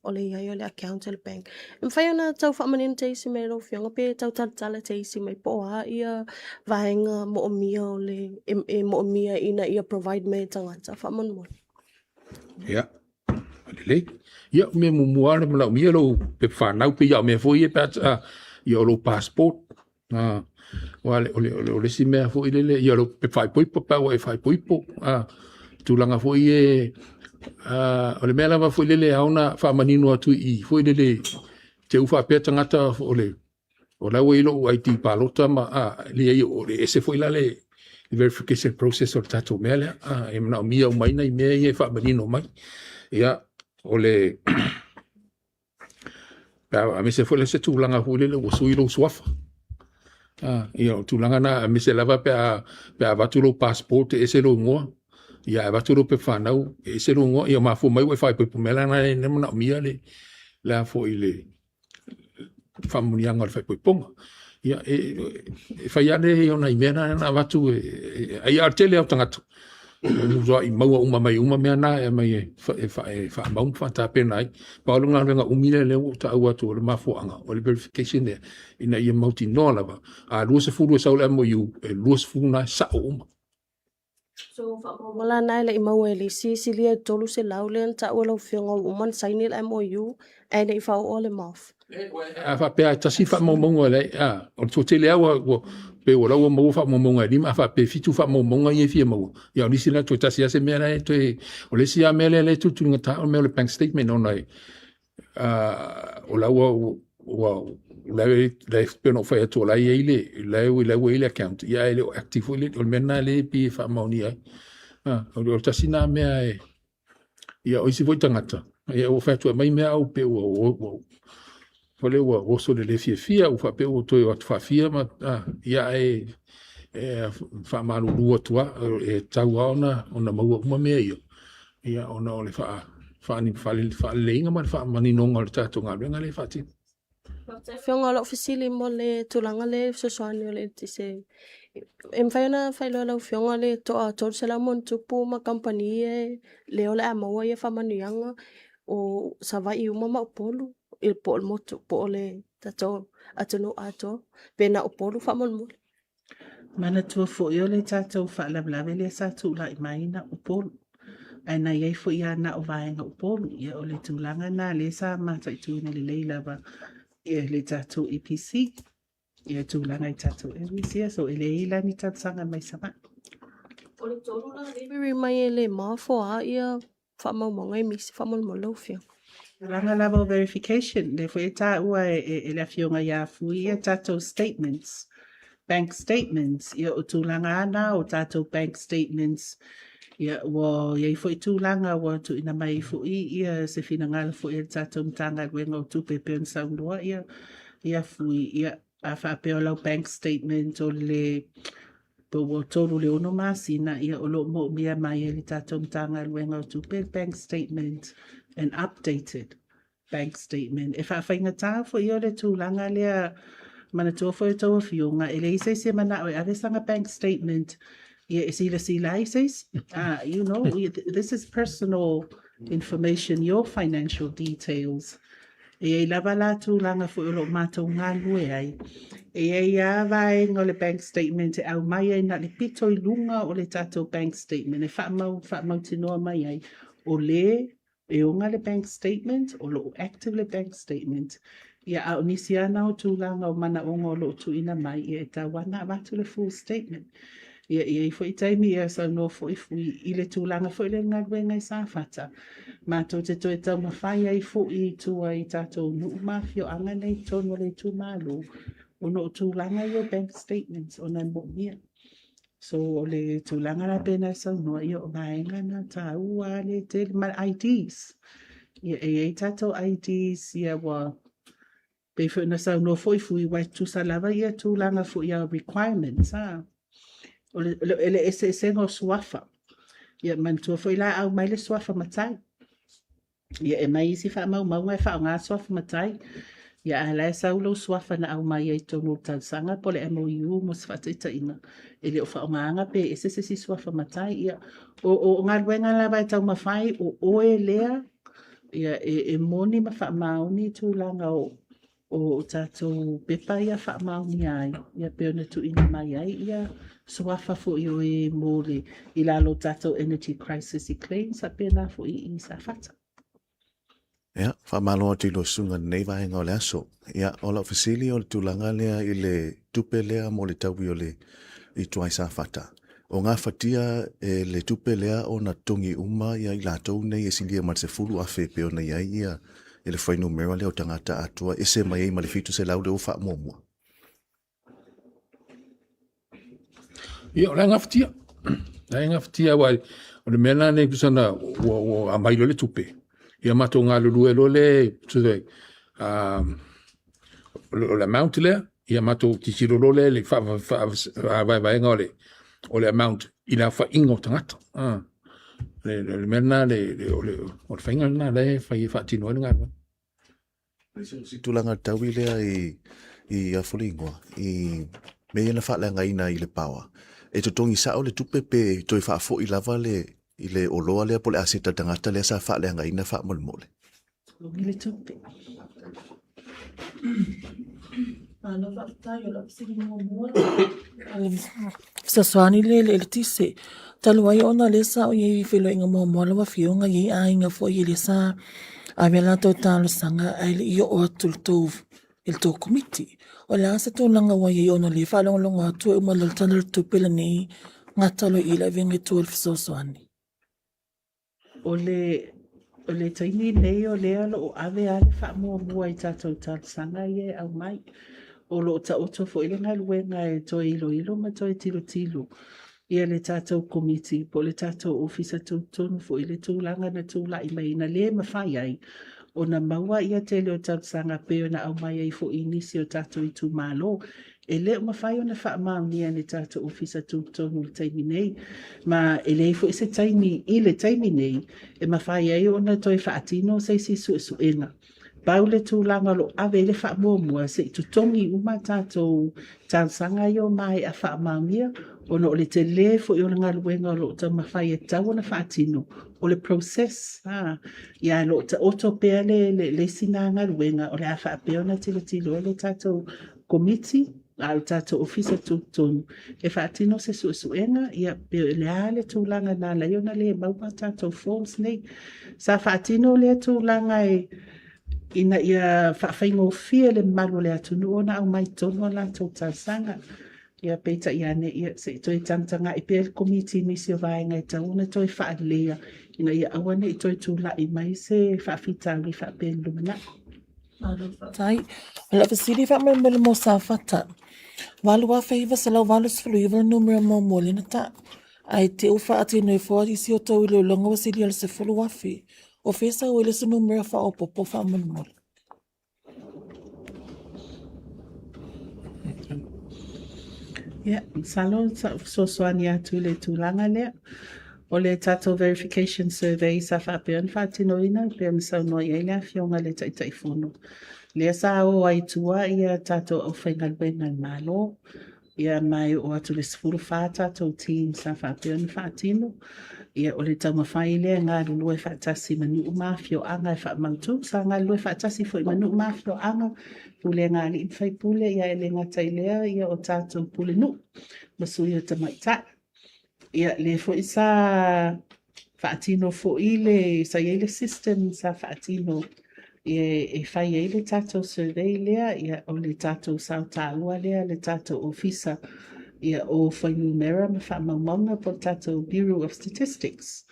o le i ai o le account a le bank. E mafai ona tau faamanino te isi mai lau afioga pe tau talatala te isi mai po o a ia vaega moomia o le, e, e moomia ina ia provide mai e tagata faamolemole. Ia, lelei. Ia, o mea muamua lava na manaomia lou pepa fanau pei lava o mea foi ia pe a, ia o lou passport. A, aua o le, o le, o le isi mea foi lele, ia o lou pepa faaipoipo pe a ua e faaipoipo. A, tulaga foi ia, a, o le mea lava foi lele e ao ona faamanino atu i i foi lele, te i ua faapea tagata o le, O la ua i ai lou ID palota ma, a, leai, o le ese foi la le verification process o le tatou mea lea, a, e manaomia uma ai nai mea ia e faamanino mai. Ia, o le, aemaise foi la se tulaga foi lele ua sui lou suafa. A, ia, o tulaga na, aemaise lava pe a, pe a avatu lou passport e ese lou igoa, ia ae avatu lou pepa fanau e ese lou igoa, ia mafua mai ua e faaipoipo mai la na e manaomia le, le a foi le, faamanuiaga o le faaipoipoga. Ia, e, e fai lava le o nai mea na na avatu, e, e, ai a o le tele lava o tagata, e maua uma mai uma mea na e aumai e, e, e faamau ma faatapena ai. Pau le galuega umi lea lea ua ou taua atu o le mafuaaga, o le verification lea, ina ia mautinoa lava, a 20 e sau le MOU, e 20 na e sao uma. So faamaumauga la na e le i maua e le isi silia i le 300 lea na taua e lau Afioga ua uma ona saini le MOU ae le i faaoo le MOF. A faapea e tasi faamaumauga e leai, a, o le toatele lava ua, ua, pei o la ua maua faamaumauga e lima, a faapea e fitu faamaumauga ia e fia maua, ia o nisi la toe tasi lava se mea la e toe, o le isi lava mea lea e tulituligatā o le mea o le bank statement ona e, o la ua, ua, la e, la e pei ona ou fai atu o la e i ai le, la e, la ua i ai le account, ia ae le o active foi le, o le mea lena lea e pei e faamaonia ai. O le tasi lena mea e, ia o isi foi tagata, ia ua fai atu e aumai mea au pei ua, ua, ua. Foi lea ua oso le le fiafia ua faapea ua toe o atu faafia ma ia ae e faamalulu atu lava, e tatau lava ona ona maua uma mea ia, ia ona o le faaleleiga ma le faamaninoga o le tatou galuega lea e faatino. Faafetai Afioga, o lau fesili mo le tulaga lea i fesoasoani o le eletise. E mafai ona faailoa e lau Afioga le toa 300 ma ona tupu ma kamupani e lea o le a maua ia faamanuiaga o Savaii uma ma Upolu po o le motu po o le tatou atunuu atoa, pe na o Upolu faamolemole. Manatua foi o le tatou faalavelave lea sa tulai mai na o Upolu, ae na i ai foi lava na o vaega Upolu. Ia o le tulaga lena lea sa mataituina lelei lava e le tatou EPC ia tulaga i tatou areas ia, so e leai la ni talosaga mai Savaii. O le tolu la lea e riri mai e le maofoa ia faamaumauga e misi faamolemole lau Afioga. Tulaga lava o verification, lea foi e taua e le Afioga ia Fui ia tatou statements, bank statements, ia o tulaga lava na o tatou bank statements, ia ua i ai foi tulaga ua tuuina mai ai foi ia se finagalo foi a le tatou Matagaluega o Tupe e pei ona saunoa ia ia Fui, ia a faapea o lau bank statement o le pe ua 3 i le 6 masina, ia o lo o moomia mai e le tatou Matagaluega o Tupe le bank statement, an updated bank statement. E faafaigata foi o le tulaga lea, manatua foi a outou afioga, e leai se isi e manao e ave sana bank statement ia e silasila ai se isi. You know, this is personal information, your financial details. E i ai lava la tulaga foi o lo o matou galulue ai. E i ai lava vaega o le bank statement e aumai ai na o le pito i luga o le tatou bank statement e faamau, faamautinoa mai ai o le e oga le bank statement, o lo o active le bank statement. Ia, a o nisi lava na o tulaga o manaoga o lo o tuuina mai, ia e tatau lava ona avatu le full statement. Ia, e i ai foi taimi e saunoa foi Fui i le tulaga foi lea i le galuega i Safata, matou te toe taumafai ai foi i tua i tatou nuu ma afioaga nei i totonu o le itumalo, ona o tulaga ia o bank statements ona e moomia. So, o le tulaga la pei ona e saunoa, ia o vaega na taua lava lea tele, ma IDs. Ia, e i ai tatou IDs ia ua Pei foi ona saunoa foi Fui, aua e tutusa lava ia tulaga foi ia requirements, a. O le, o le eseesega o suafa. Ia manatua foi la a aumai le suafa matai. Ia e aumai isi faamaumauga e faaaoga suafa matai. Ia a o la e sau lou suafa na aumai ai i totonu o le talosaga po o le MOU mo se faataitaiga, e le o faaaogaina pe ese se isi suafa matai. Ia, o, o galuega lava e taumafai, o oe lea Ia, e, e moni ma faamaoni tulaga o, o tatou pepa ia faamaonia ai, ia pei ona tuuina mai ai ia suafa foi o e mo le, i lalo o tatou Energy Crisis i claims faapena foi i Safata. Ia, faamalo atu i lou susuga i lenei vaega o le aso. Ia, o lau fesili o le tulaga lea i le tupe lea mo le taui o le i tua i Safata. O gafatia e le tupe lea ona totogi uma ia i latou nei e silia ma le 10,000 e pei ona i ai ia le fuainumera lea o tagata atoa ese mai ai ma le 700 lea ua faamuamua. Ia, o la e gafatia. La e gafatia, aua o le mea la nei tusa na ua, ua aumai loa le tupe. Ia matou galulue loa le, tusa ai, o le amount lea, ia matou tilotilo loa lea i le faavaevaega o le, o le amount i le aofaiga o tagata. Ah. Le, le, le mea lena, le, le, o le, o le faiga lena lea e fai e faatino ai le galuega. Se tulaga taui lea i, i Afoligoa, i mea ia na faaleagaina i le paoa, e totogi sao le tupe pe toe faafoi lava le, i le oloa lea po o le aseta tagata lea sa faaleagaina faamolemole. Totogi le tupe. Malo faafetai o lau fesili muamua fesoasoani lea i le eletise. Talu ai ona o lea sa ou i ai i feiloaiga muamua lau Afioga, e i ai aiga foi lea sa ave a latou talosaga ae le i oo atu i le tou i le tou Komiti. O le a se tulaga ua i ai ona o lea e faalogologo atu e uma loa le Tala o le Tupe lenei gata loa i i le avega i tua o le fesoasoani? O le, o le taimi lenei o lea o lo o ave lava le faamuamua i tatou talosaga ia e aumai. O lo o taoto foi le galuega e toe iloilo ma toe tilotilo ia le tatou Komiti po o le tatou Ofisa Tutotonu foi i le tulaga na tulai mai na le mafai ai ona maua ia tele o talosaga pei ona aumai ai foi i nisi o tatou itumalo. E le o mafai ona faamaonia e le tatou Ofisa Tutotonu i le taimi nei, ma e leai foi se taimi i le taimi nei e mafai ai ona toe faatino se isi suesuega. Pau le tulaga o lo o ave i ai le faamuamua, se i totogi uma a tatou talosaga ia ua maea faamaonia, ona o le tele foi o le galuega o lo o taumafai e tatau ona faatino, o le process, a, ia o lo o taoto pea le, le, le isi na galuega o le a faapea ona tilotilo ai le tatou Komiti, a o le tatou Ofisa Tutotonu e faatino se suesuega, ia, pe o le a le tulaga na ala ai ona le maua tatou forms nei. Sa faatino lea tulaga e ina ia faafaigofie le mamalu o le atunuu ona aumai totonu a latou talosaga. Ia, peitai ane, ia, se i toe tagatagai pea le Komiti i nisi o vaega e tatau ona toe faaleleia ina ia aua ne i toe tulai mai se faafitauli faapea i le lumanai. Malo faafetai. O lau fesili faamolemole mo Safata, 8989 le numera muamua lea na tau, ae te i faatino ifo isi o tou iloiloga ua silia i le 10,000. O fea e sau ai le isi numera faaopoopo faamolemole? Ia, masalo sa ou fesoasoani atu i le tulaga lea. O le tatou verification survey sa faapea ona faatinoina e pei ona saunoa i ai le Afioga i le Taitaifono, lea sa o ai i tua ia tatou aufaigaluega a le Malo, ia ma e oo atu i le 14 tatou team sa faapea ona faatino. Ia o le taumafai lea e galulue faatasi ma nuu ma afioaga e faamautu. Sa galulue faatasi foi ma nuu ma afioaga, pulega a alii ma faipule, ia e le gata i lea ia o tatou pulenuu ma sui o tamaitai. Ia, lea foi sa faatino foi le, sa i ai le system sa faatino e fai ai le tatou survey lea, ia, o le tatou sao taua lea le tatou Ofisa ia, o Fuainumera ma Faamaumauga po o le tatou Bureau of Statistics.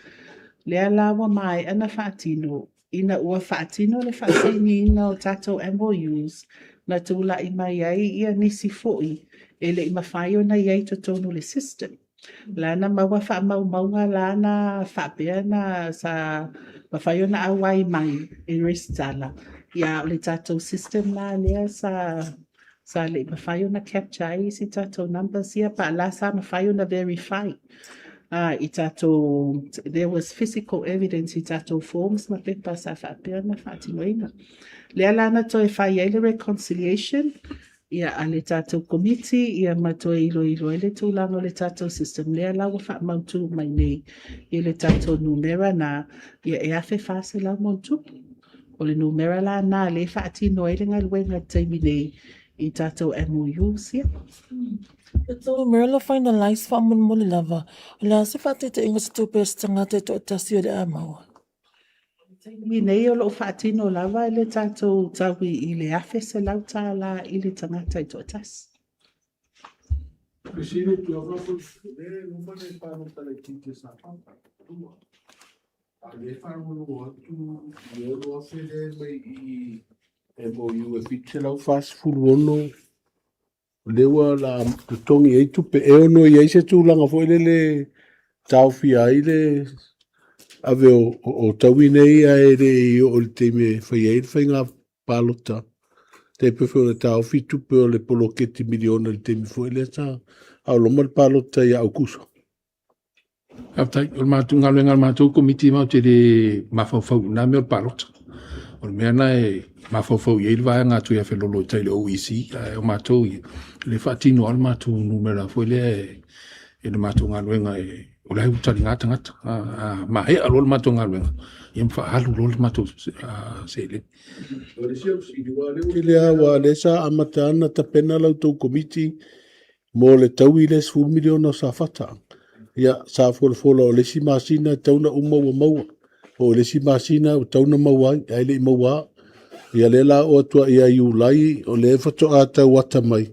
Lea la ua maea ona faatino, ina ua faatino le faasainiina o tatou MOUs, na tulai mai ai ia nisi foi e le i mafai ona i ai i totonu o le system. La na maua faamaumauga la na faapea na sa mafai ona auai mai e resitala, ia a o le tatou system la lea sa sa le i mafai ona capture ai isi tatou numbers ia, pa la sa mafai ona verify i tatou, there was physical evidence i tatou forms ma pepa sa faapea ona faatinoina. Lea la na toe fai ai le reconciliation ia a le tatou Komiti ia ma toe iloilo ai le tulaga o le tatou system lea la ua faamautu mai nei i le tatou numera na ia e 1400+. O le numera la na lea e faatino ai le galuega i le taimi nei i tatou MOUs ia. E tou numera la finalize faamolemole lava, o le a se faataitaiga o se tupe a se tagata e toatasi o le a maua? O le taimi nei o lo o faatino lava le tatou taui i le $1,100 i le tagata e toatasi. A o lea e faalogologo atu i le $6,000 lea e mai i MOU e 746 lea ua la totogi ai tupe e ono i ai se tulaga foi lele e taofia ai le ave o taui nei ae le i oo i le taimi e fai ai le faiga palota. Tai pei foi ona taofi tupe o le poloketi miliona i le taimi foi lea sa aoloma le palota ia Aukuso. Faafetai. O le matou galuega a le matou Komiti matou te le mafaufau i na mea o le palota. O le mea lena e mafaufau i ai le vaega atu ia Felolo i tai i le OEC, ae o matou ia, o lea e faatino lava le matou numera foi lea e le matou galuega e o la e ua taliga tagata. A maea loa le matou galuega, ia ma faaalu loa le matou seleni. O le isi au fesili, aua o lea ua tele lava, aua o lea sa amata lava ona tapena la outou Komiti mo le taui lea 10 miliona o Safata. Ia, sa folafola o le isi masina e tatau ona uma ua maua. O le isi masina ua tatau ona maua ai, ae le i maua lava. Ia lea la oo atu ia Iulai, o lea faatoa tau ata mai,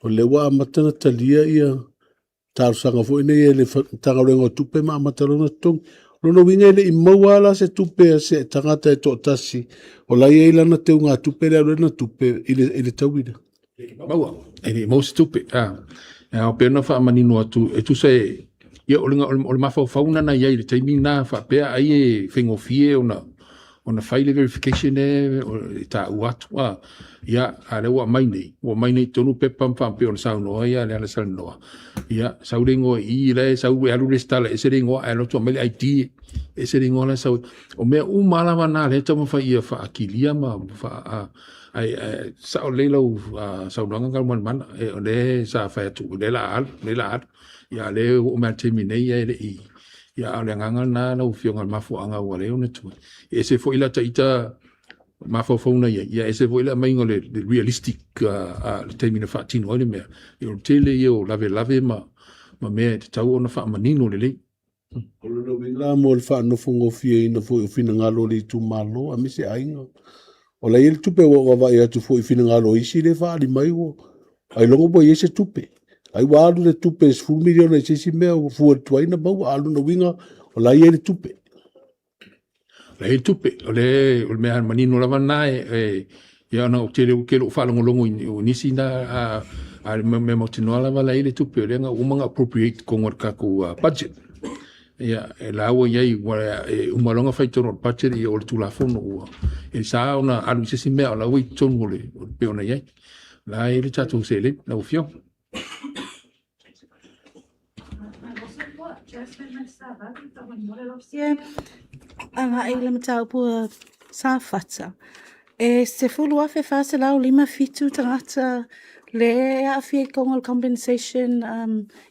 o lea ua amata ona talia ia talosaga foi nei e le Matagaluega o Tupe ma amata loa ona totogi. O lona uiga e le i maua lava la se tupe a se tagata e toatasi o la e i ai lana teugatupe lea e alu ai lana tupe i le taui lea. Maua, e le i maua se tupe. A, e ao pea ona faamanino atu, e tusa e, ia, o le, o le mafaufau na na i ai i le taimi na faapea ai e faigofie ona, ona fai le verification e e taua atu a ia a lea ua aumai nei ua aumai nei tonu pepa ma faapea ona saunoa ia le ala salanoa ia sau le igoa i i la e sau e alu resitala ese le igoa ae alu atu aumai le ID ese le igoa la e sau o mea uma lava na lea e taumafai ia faakilia ma faa ae ae sao lelei lau saunoaga Galumalemana e o lea sa fai atu o lea la alu lea la alu ia lea ua oo mai le taimi nei e le i ia a o le agaga lena lau afioga i le mafuaaga ua lea ona tuai e ese foi la ita mafaufauga i ai ia ese foi le aumaiga o le realistic le taimi na faatino ai le mea ia o le tele ia o lavelave ma ma mea e tatau ona faamanino lelei. O lona uiga la mo le faanofogofieina foi o finagalo o le itumalo aemaise aiga. O la e i ai le tupe ua ou vaavaai atu foi i finagalo o isi lea e faaali mai ua ailoga ua i ai se tupe. Ai ua alu le tupe e $10 miliona i se isi mea ua fua i le tuai ona maua, a o lona uiga o la e i ai le tupe. O la e i ai le tupe, o le, o le mea manino lava lena e, e ia ona ou tele ou te le o faalogologo i nisi na a, a le mea mautinoa lava la e i ai le tupe o lea na uma ona appropriate i totonu o le tatou budget. Ia, e la ua i ai, ua e uma loa ona fai i totonu o le budget, ia o le Tulafono ua, e sa ona alu i se isi mea, o la ua i totonu o le, o le pei ona i ai. O la e i ai le tatou seleni, lau Afioga. Agai i le mataupu a Safata, e 10,457 tagata lea e aafia i totonu o le compensation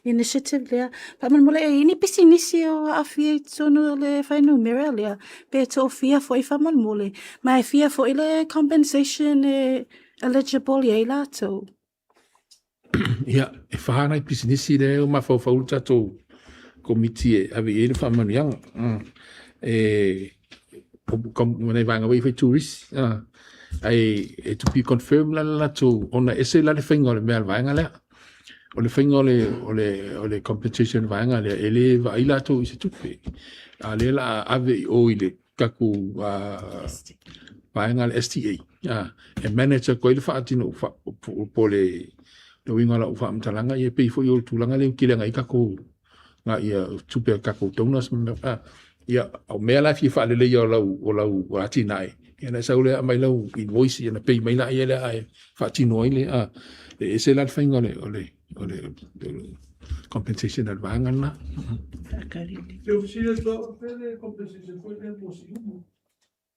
initiative lea. Faamolemole e i ai ni pisinisi o aafia i totonu o le fuainumera lea? Pe toafia foi faamolemole? Ma e fia foi le compensation e eligible i ai latou? Ia, e wha nai pisinisi lea e mafaufau le tatou komiti e ave i ai le faamanuiaga. E nai vaega foi fai turisi. Ai e to be confirmed la le latou ona ese la le faiga o le mea a le vaega lea. O le faiga o le o le o le compensation vaega lea e le vaai latou i se tupe. A lea la ave i o i le tatou vaega a le STA e manage atu ai le faatino po o le uiga o lau faamatalaga ia pei foi o le tulaga lea ua tele ai tatou ia tupe a tatou donors ia o mea la e fia faaleleia o lau o lau atinae ia ona e sau lea aumai lau invoice ia ona pay mai laia lea ae faatino ai le e ese la le faiga o le o le o le compensation a le vaega lena. Te ofisina atu au pe le compensation foi lea mo Siumu.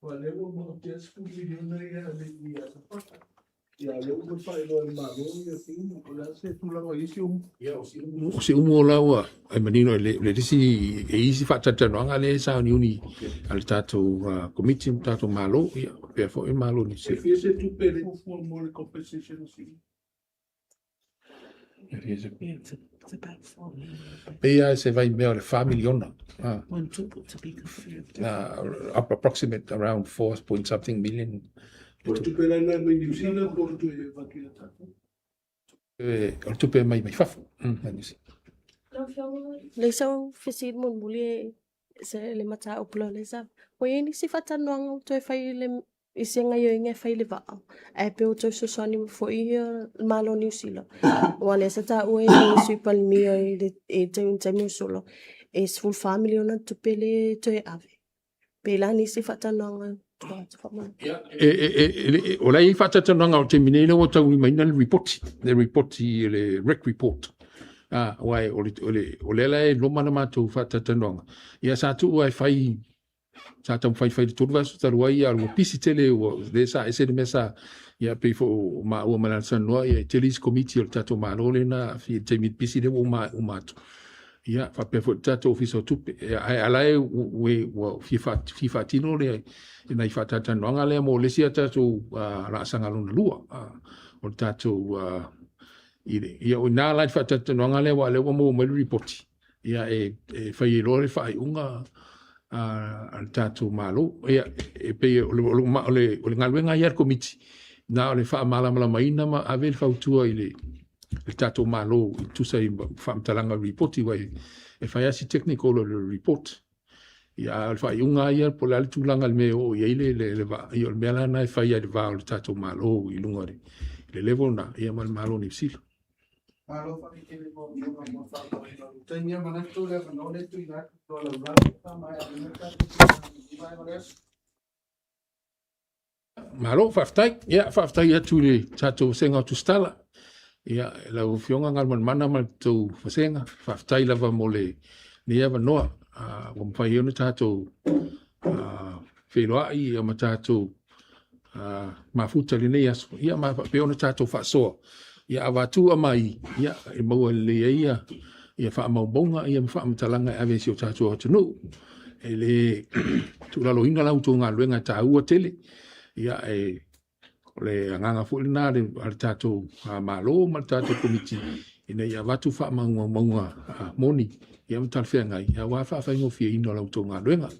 Aua lea ua maotia le 10 miliona ia a le i a Safata. Ia lea ua faailoa e le Malo ia Siumu. O le a se tulaga o i ai Siumu? Ia o Siumu, o Siumu o la ua e manino e le isi e isi faatalatalanoaga lea e sauniuni a le tatou komiti ma le tatou Malo ia faapea foi le Malo o Niu Sila. E fia se tupe le fuafua mo le compensation o Siumu? Pei lava se vaimea o le 4 miliona. Approximate around 4 point something million. O le tupe la lena mai Niu Sila po o le tupe e avatu ia tatou? O le tupe mai mai fafo. Mai Niu Sila. Lau Afioga, leai sau fesili mulimuli e se le mataupu lea o lea sa. Ua i ai nisi faatalanoaga ua toe fai i le i se gaioiga e fai i le vaa, ae pei ua toe fesoasoani mai foi ia le Malo o Niu Sila. Aua o lea sa taua e le Sui Palemia i le taimi ua sola, e $14 miliona le tupe lea e toe ave. Pe la nisi faatalanoaga tua atu faamolemole. Ia, o la e i ai faatalatalanoaga o le taimi nei lea ua taulimaina le ripoti, le ripoti, le REC report. Aua o lea la e loma le matou faatalatalanoaga. Ia sa tuu lava e fai sa taumafai fai le 3 vaiaso talu ai, a ua pisi tele, ua lea sa ese le mea sa, ia pei foi o maua ma le Alasalanoa, ia e tele isi komiti o le tatou Malo lea na aafia i le taimi pisi lea ua uma, uma atu. Ia faapea foi le tatou Ofisa o Tupe. Ia, ae a la e ua fia fia faatino le nai faatalatalanoaga lea mo le isi a tatou laasaga lona lua o le tatou i le, ia o i ina la i le faatalatalanoaga lea aua o lea ua maua mai le lipoti. Ia e, e fai ai loa le faaiuga a le tatou Malo. Ia, e pei o le, o le, o le, o le galuega ia a le Komiti, na o le faamalamalamaina ma ave le fautua i le, le tatou Malo e tusa i faamatalaga o le lipoti, aua e fai lava si technical o le report. Ia, a o le faaiuga lava ia, po o le a le tulaga i le mea e oo i ai le, le, le vaa, ia o le mea la lena e fai ai i le va o le tatou Malo i luga o le, le level lena, ia ma le Malo o Niu Sila. Malo faafetai tele mo Afioga mo le faafofoga o le taimi. Ia manatu o le avanoa lea e tuuina atu i tolaulauina faamaeaina le tatou fonotaga i lenei vaega o le aso. Malo, faafetai. Ia, faafetai atu i le tatou vasega o Tusitala. Ia, lau Afioga Galumalemana ma le tou vasega, faafetai lava mo lenei avanoa ua mafai ai ona tatou feiloai ma tatou mafuta i lenei aso, ia ma faapea ona tatou faasoa, ia avatu aumai, ia e maua lelei ai ia faamaumauga ia ma faamatalaga e ave i si o tatou atunuu. E le tuulaloina la outou galuega e taua tele, ia e o le agaga foi lena a le tatou Malo ma le tatou Komiti ina ia avatu faamaumauga moni ia ma talafeagai aua faafaigofieina o la outou galuega. O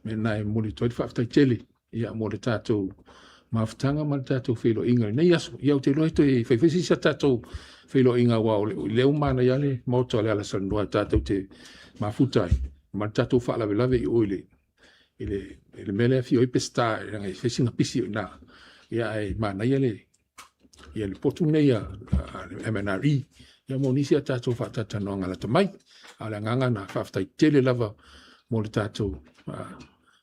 le mea lena e momoli atu ai le faafetai tele ia mo le tatou mafutaga ma le tatou feiloaiga i lenei aso. Ia ou te iloa e toe fai foi se isi a tatou feiloaiga aua o lea ua manaia lava le Maota o le Alasalanoa tatou te mafuta ai ma le tatou faalavelave i o i le i le, i le mea lea e afio ai Peseta, leaga e fai sina pisi o i ina. Ia ae manaia le, ia le potu lenei a le MNRE, ia mo nisi a tatou faatalatalanoaga lata mai. A o le agaga lena, faafetai tele lava mo le tatou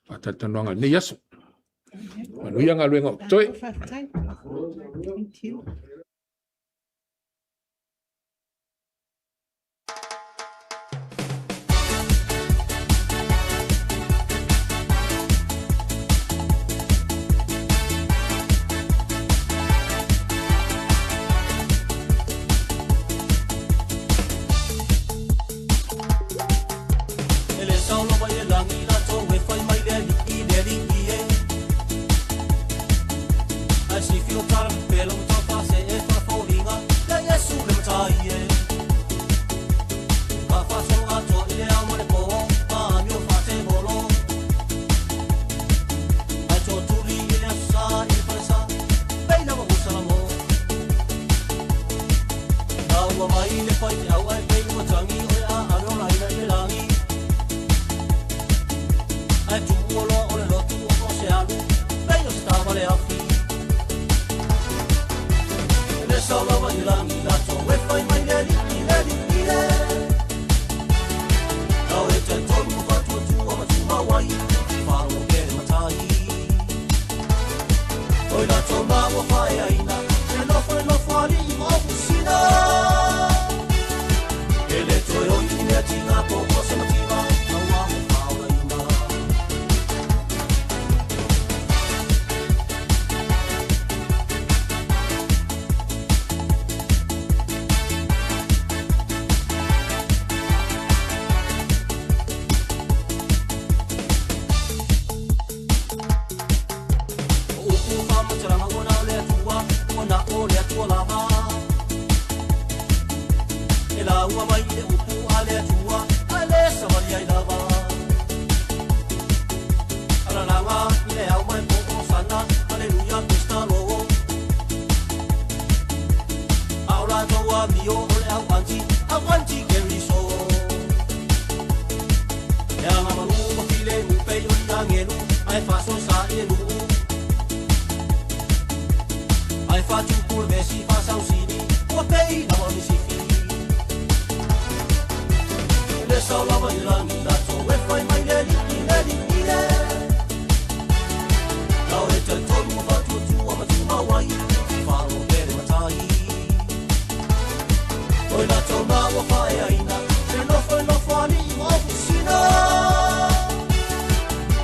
faatalatalanoaga i lenei aso. Manuia galuega o totoe. Faafetai. Thank you. E le sao lava i le lagi latou e fai mai le alii le alii e. Ae sifi o tala pepelo ma taufa se e faafofoga ia Iesu le Matai e. Ka faasolo atoa i le ao ma le po ma amio faatebolo. Ae tootuli i le aso sa i le falesa pei lava ua Salamo. Na ua mai le faifeau ae pei ua tagi o le a ave o laina i le lagi. Ae tuua loa o le lotu o o se alu pei o se taavale afi. E le sao lava i le lagi latou e fai mai le alii le alii e. Kau e talitonu ma faatuatua ma tumau ai faalogo pea le matai. Oi latou ma ua faeaina le nofo le nofo alii ma ofusina. E le toe oi i mea tiga po o se mativa aua mo faolaina. O upu faamatalaga ua na o le Atua, ua na o le Atua lava. E lauga mai i le upu a le Atua, ae le savali ai lava. Alalaga i le ao mai po o sana, Aleluia, Krista lo. A o latou amio o le au anti, au anti Keriso. E agamalu ma filemu pei o ni agelu, ae faasoesa i le nuu. Ae faatupu le vesi faasausili, ua pei lava o ni sifi. E le sao lava i le lagi latou e fai mai le alii, le alii e. Kau e talitonu ma faatuatua ma tumau ai, faalogo pea le matai. Oi latou ma ua faeaina, le nofo le nofo alii ma ofusina.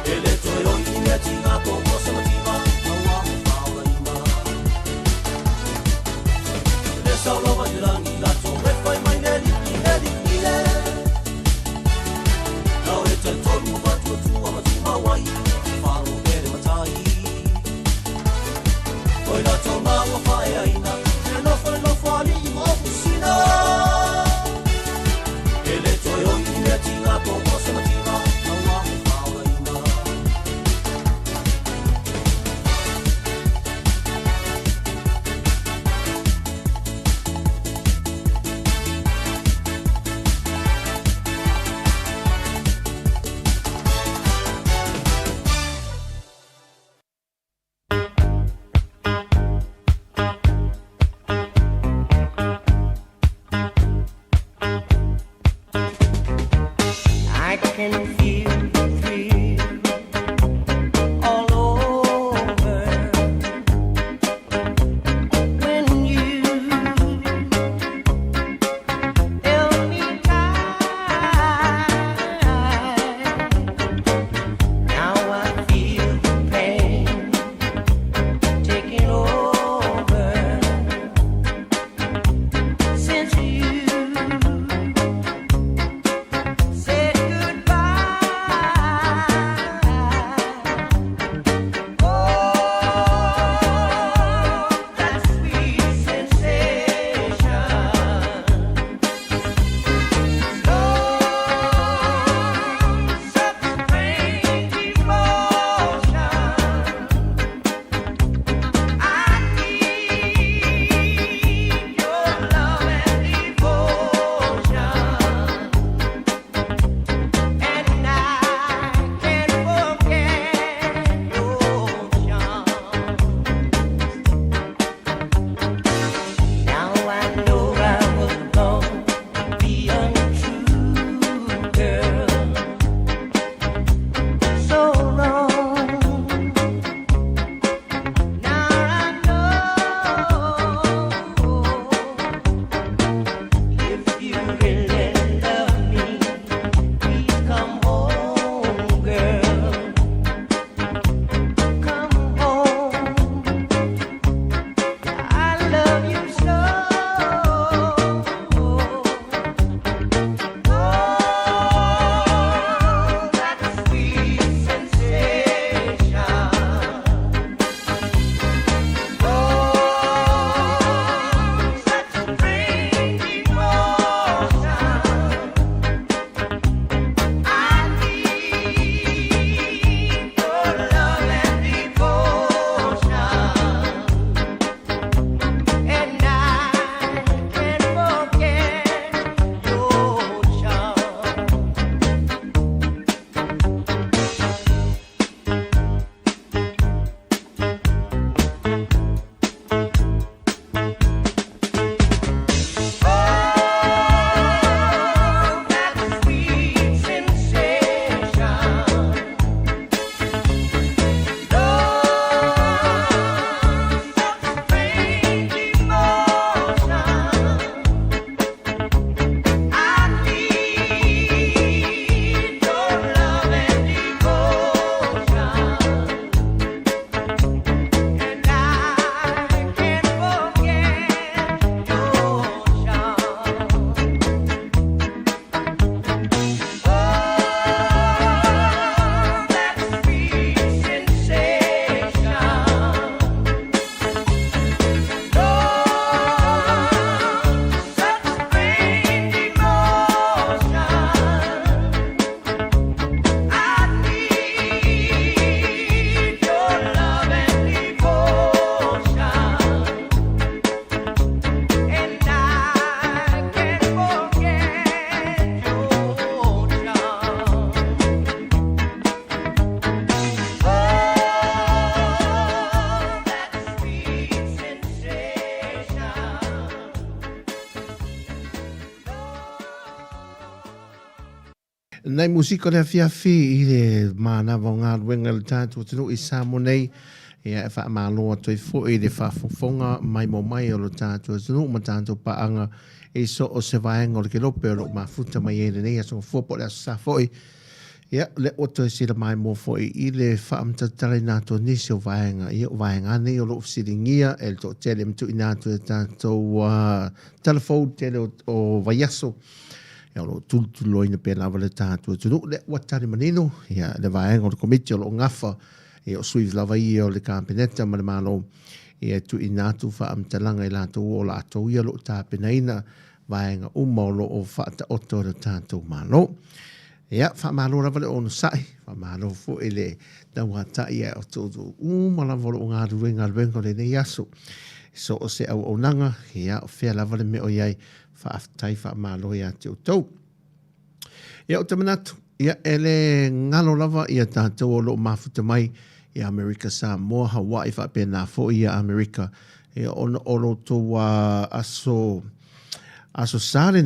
E le toe oi i mea tiga po o se mativa, aua mo faolaina. E le sao lava i le lagi latou e fai mai le alii, le alii e. Kau e talitonu ma faatuatua ma tumau ai, faalogo pea le matai. Oi latou ma ua faeaina, le nofo le nofo alii ma ofusina. E le toe oi i mea tiga po o se mativa, aua mo faolaina. Nai musika o le afiafi i le manava o galuega i le tatou atunuu i Samoa nei. Ia e faamalo atu ai foi i le faafofoga maimoa mai o lo tatou atunuu ma tatou paaga i so o se vaega o le kelope o lo o mafuta mai ai lenei aso Gafua po o le Aso Sa foi. Ia, o lea ua toe sila maimoa foi i le faamatalaina atu o nisi o vaega, ia o vaega lava nei o lo o fesiligia e le toatele ma tuuina atu e tatou telefone tele o, o vaiaso. Ia, o lo o tulituliloaina pea lava le tatou atunuu. Lea ua tali manino ia, le vaega o le komiti o lo o gafa ia, o sui lava ia o le Kapeneta ma le Malo ia, e tuuina atu faamatalaga i latou o latou ia o lo o tapenaina vaega uma o lo o faataoto e le tatou Malo. Ia, faamalo lava le onosai, faamalo foi le tauatai ae o outou uma lava o lo o galulue i galuega o lenei aso. So o se auaunaga, ia, o fea lava le mea o i ai, faafetai faamalo ia te outou. Ia, ou te manatu, ia, e le galo lava ia tatou o lo o mafuta mai i Amerika Samoa, Hawaii faapena foi ia Amerika, ia, ona o lo outou aso, aso Sa lenei.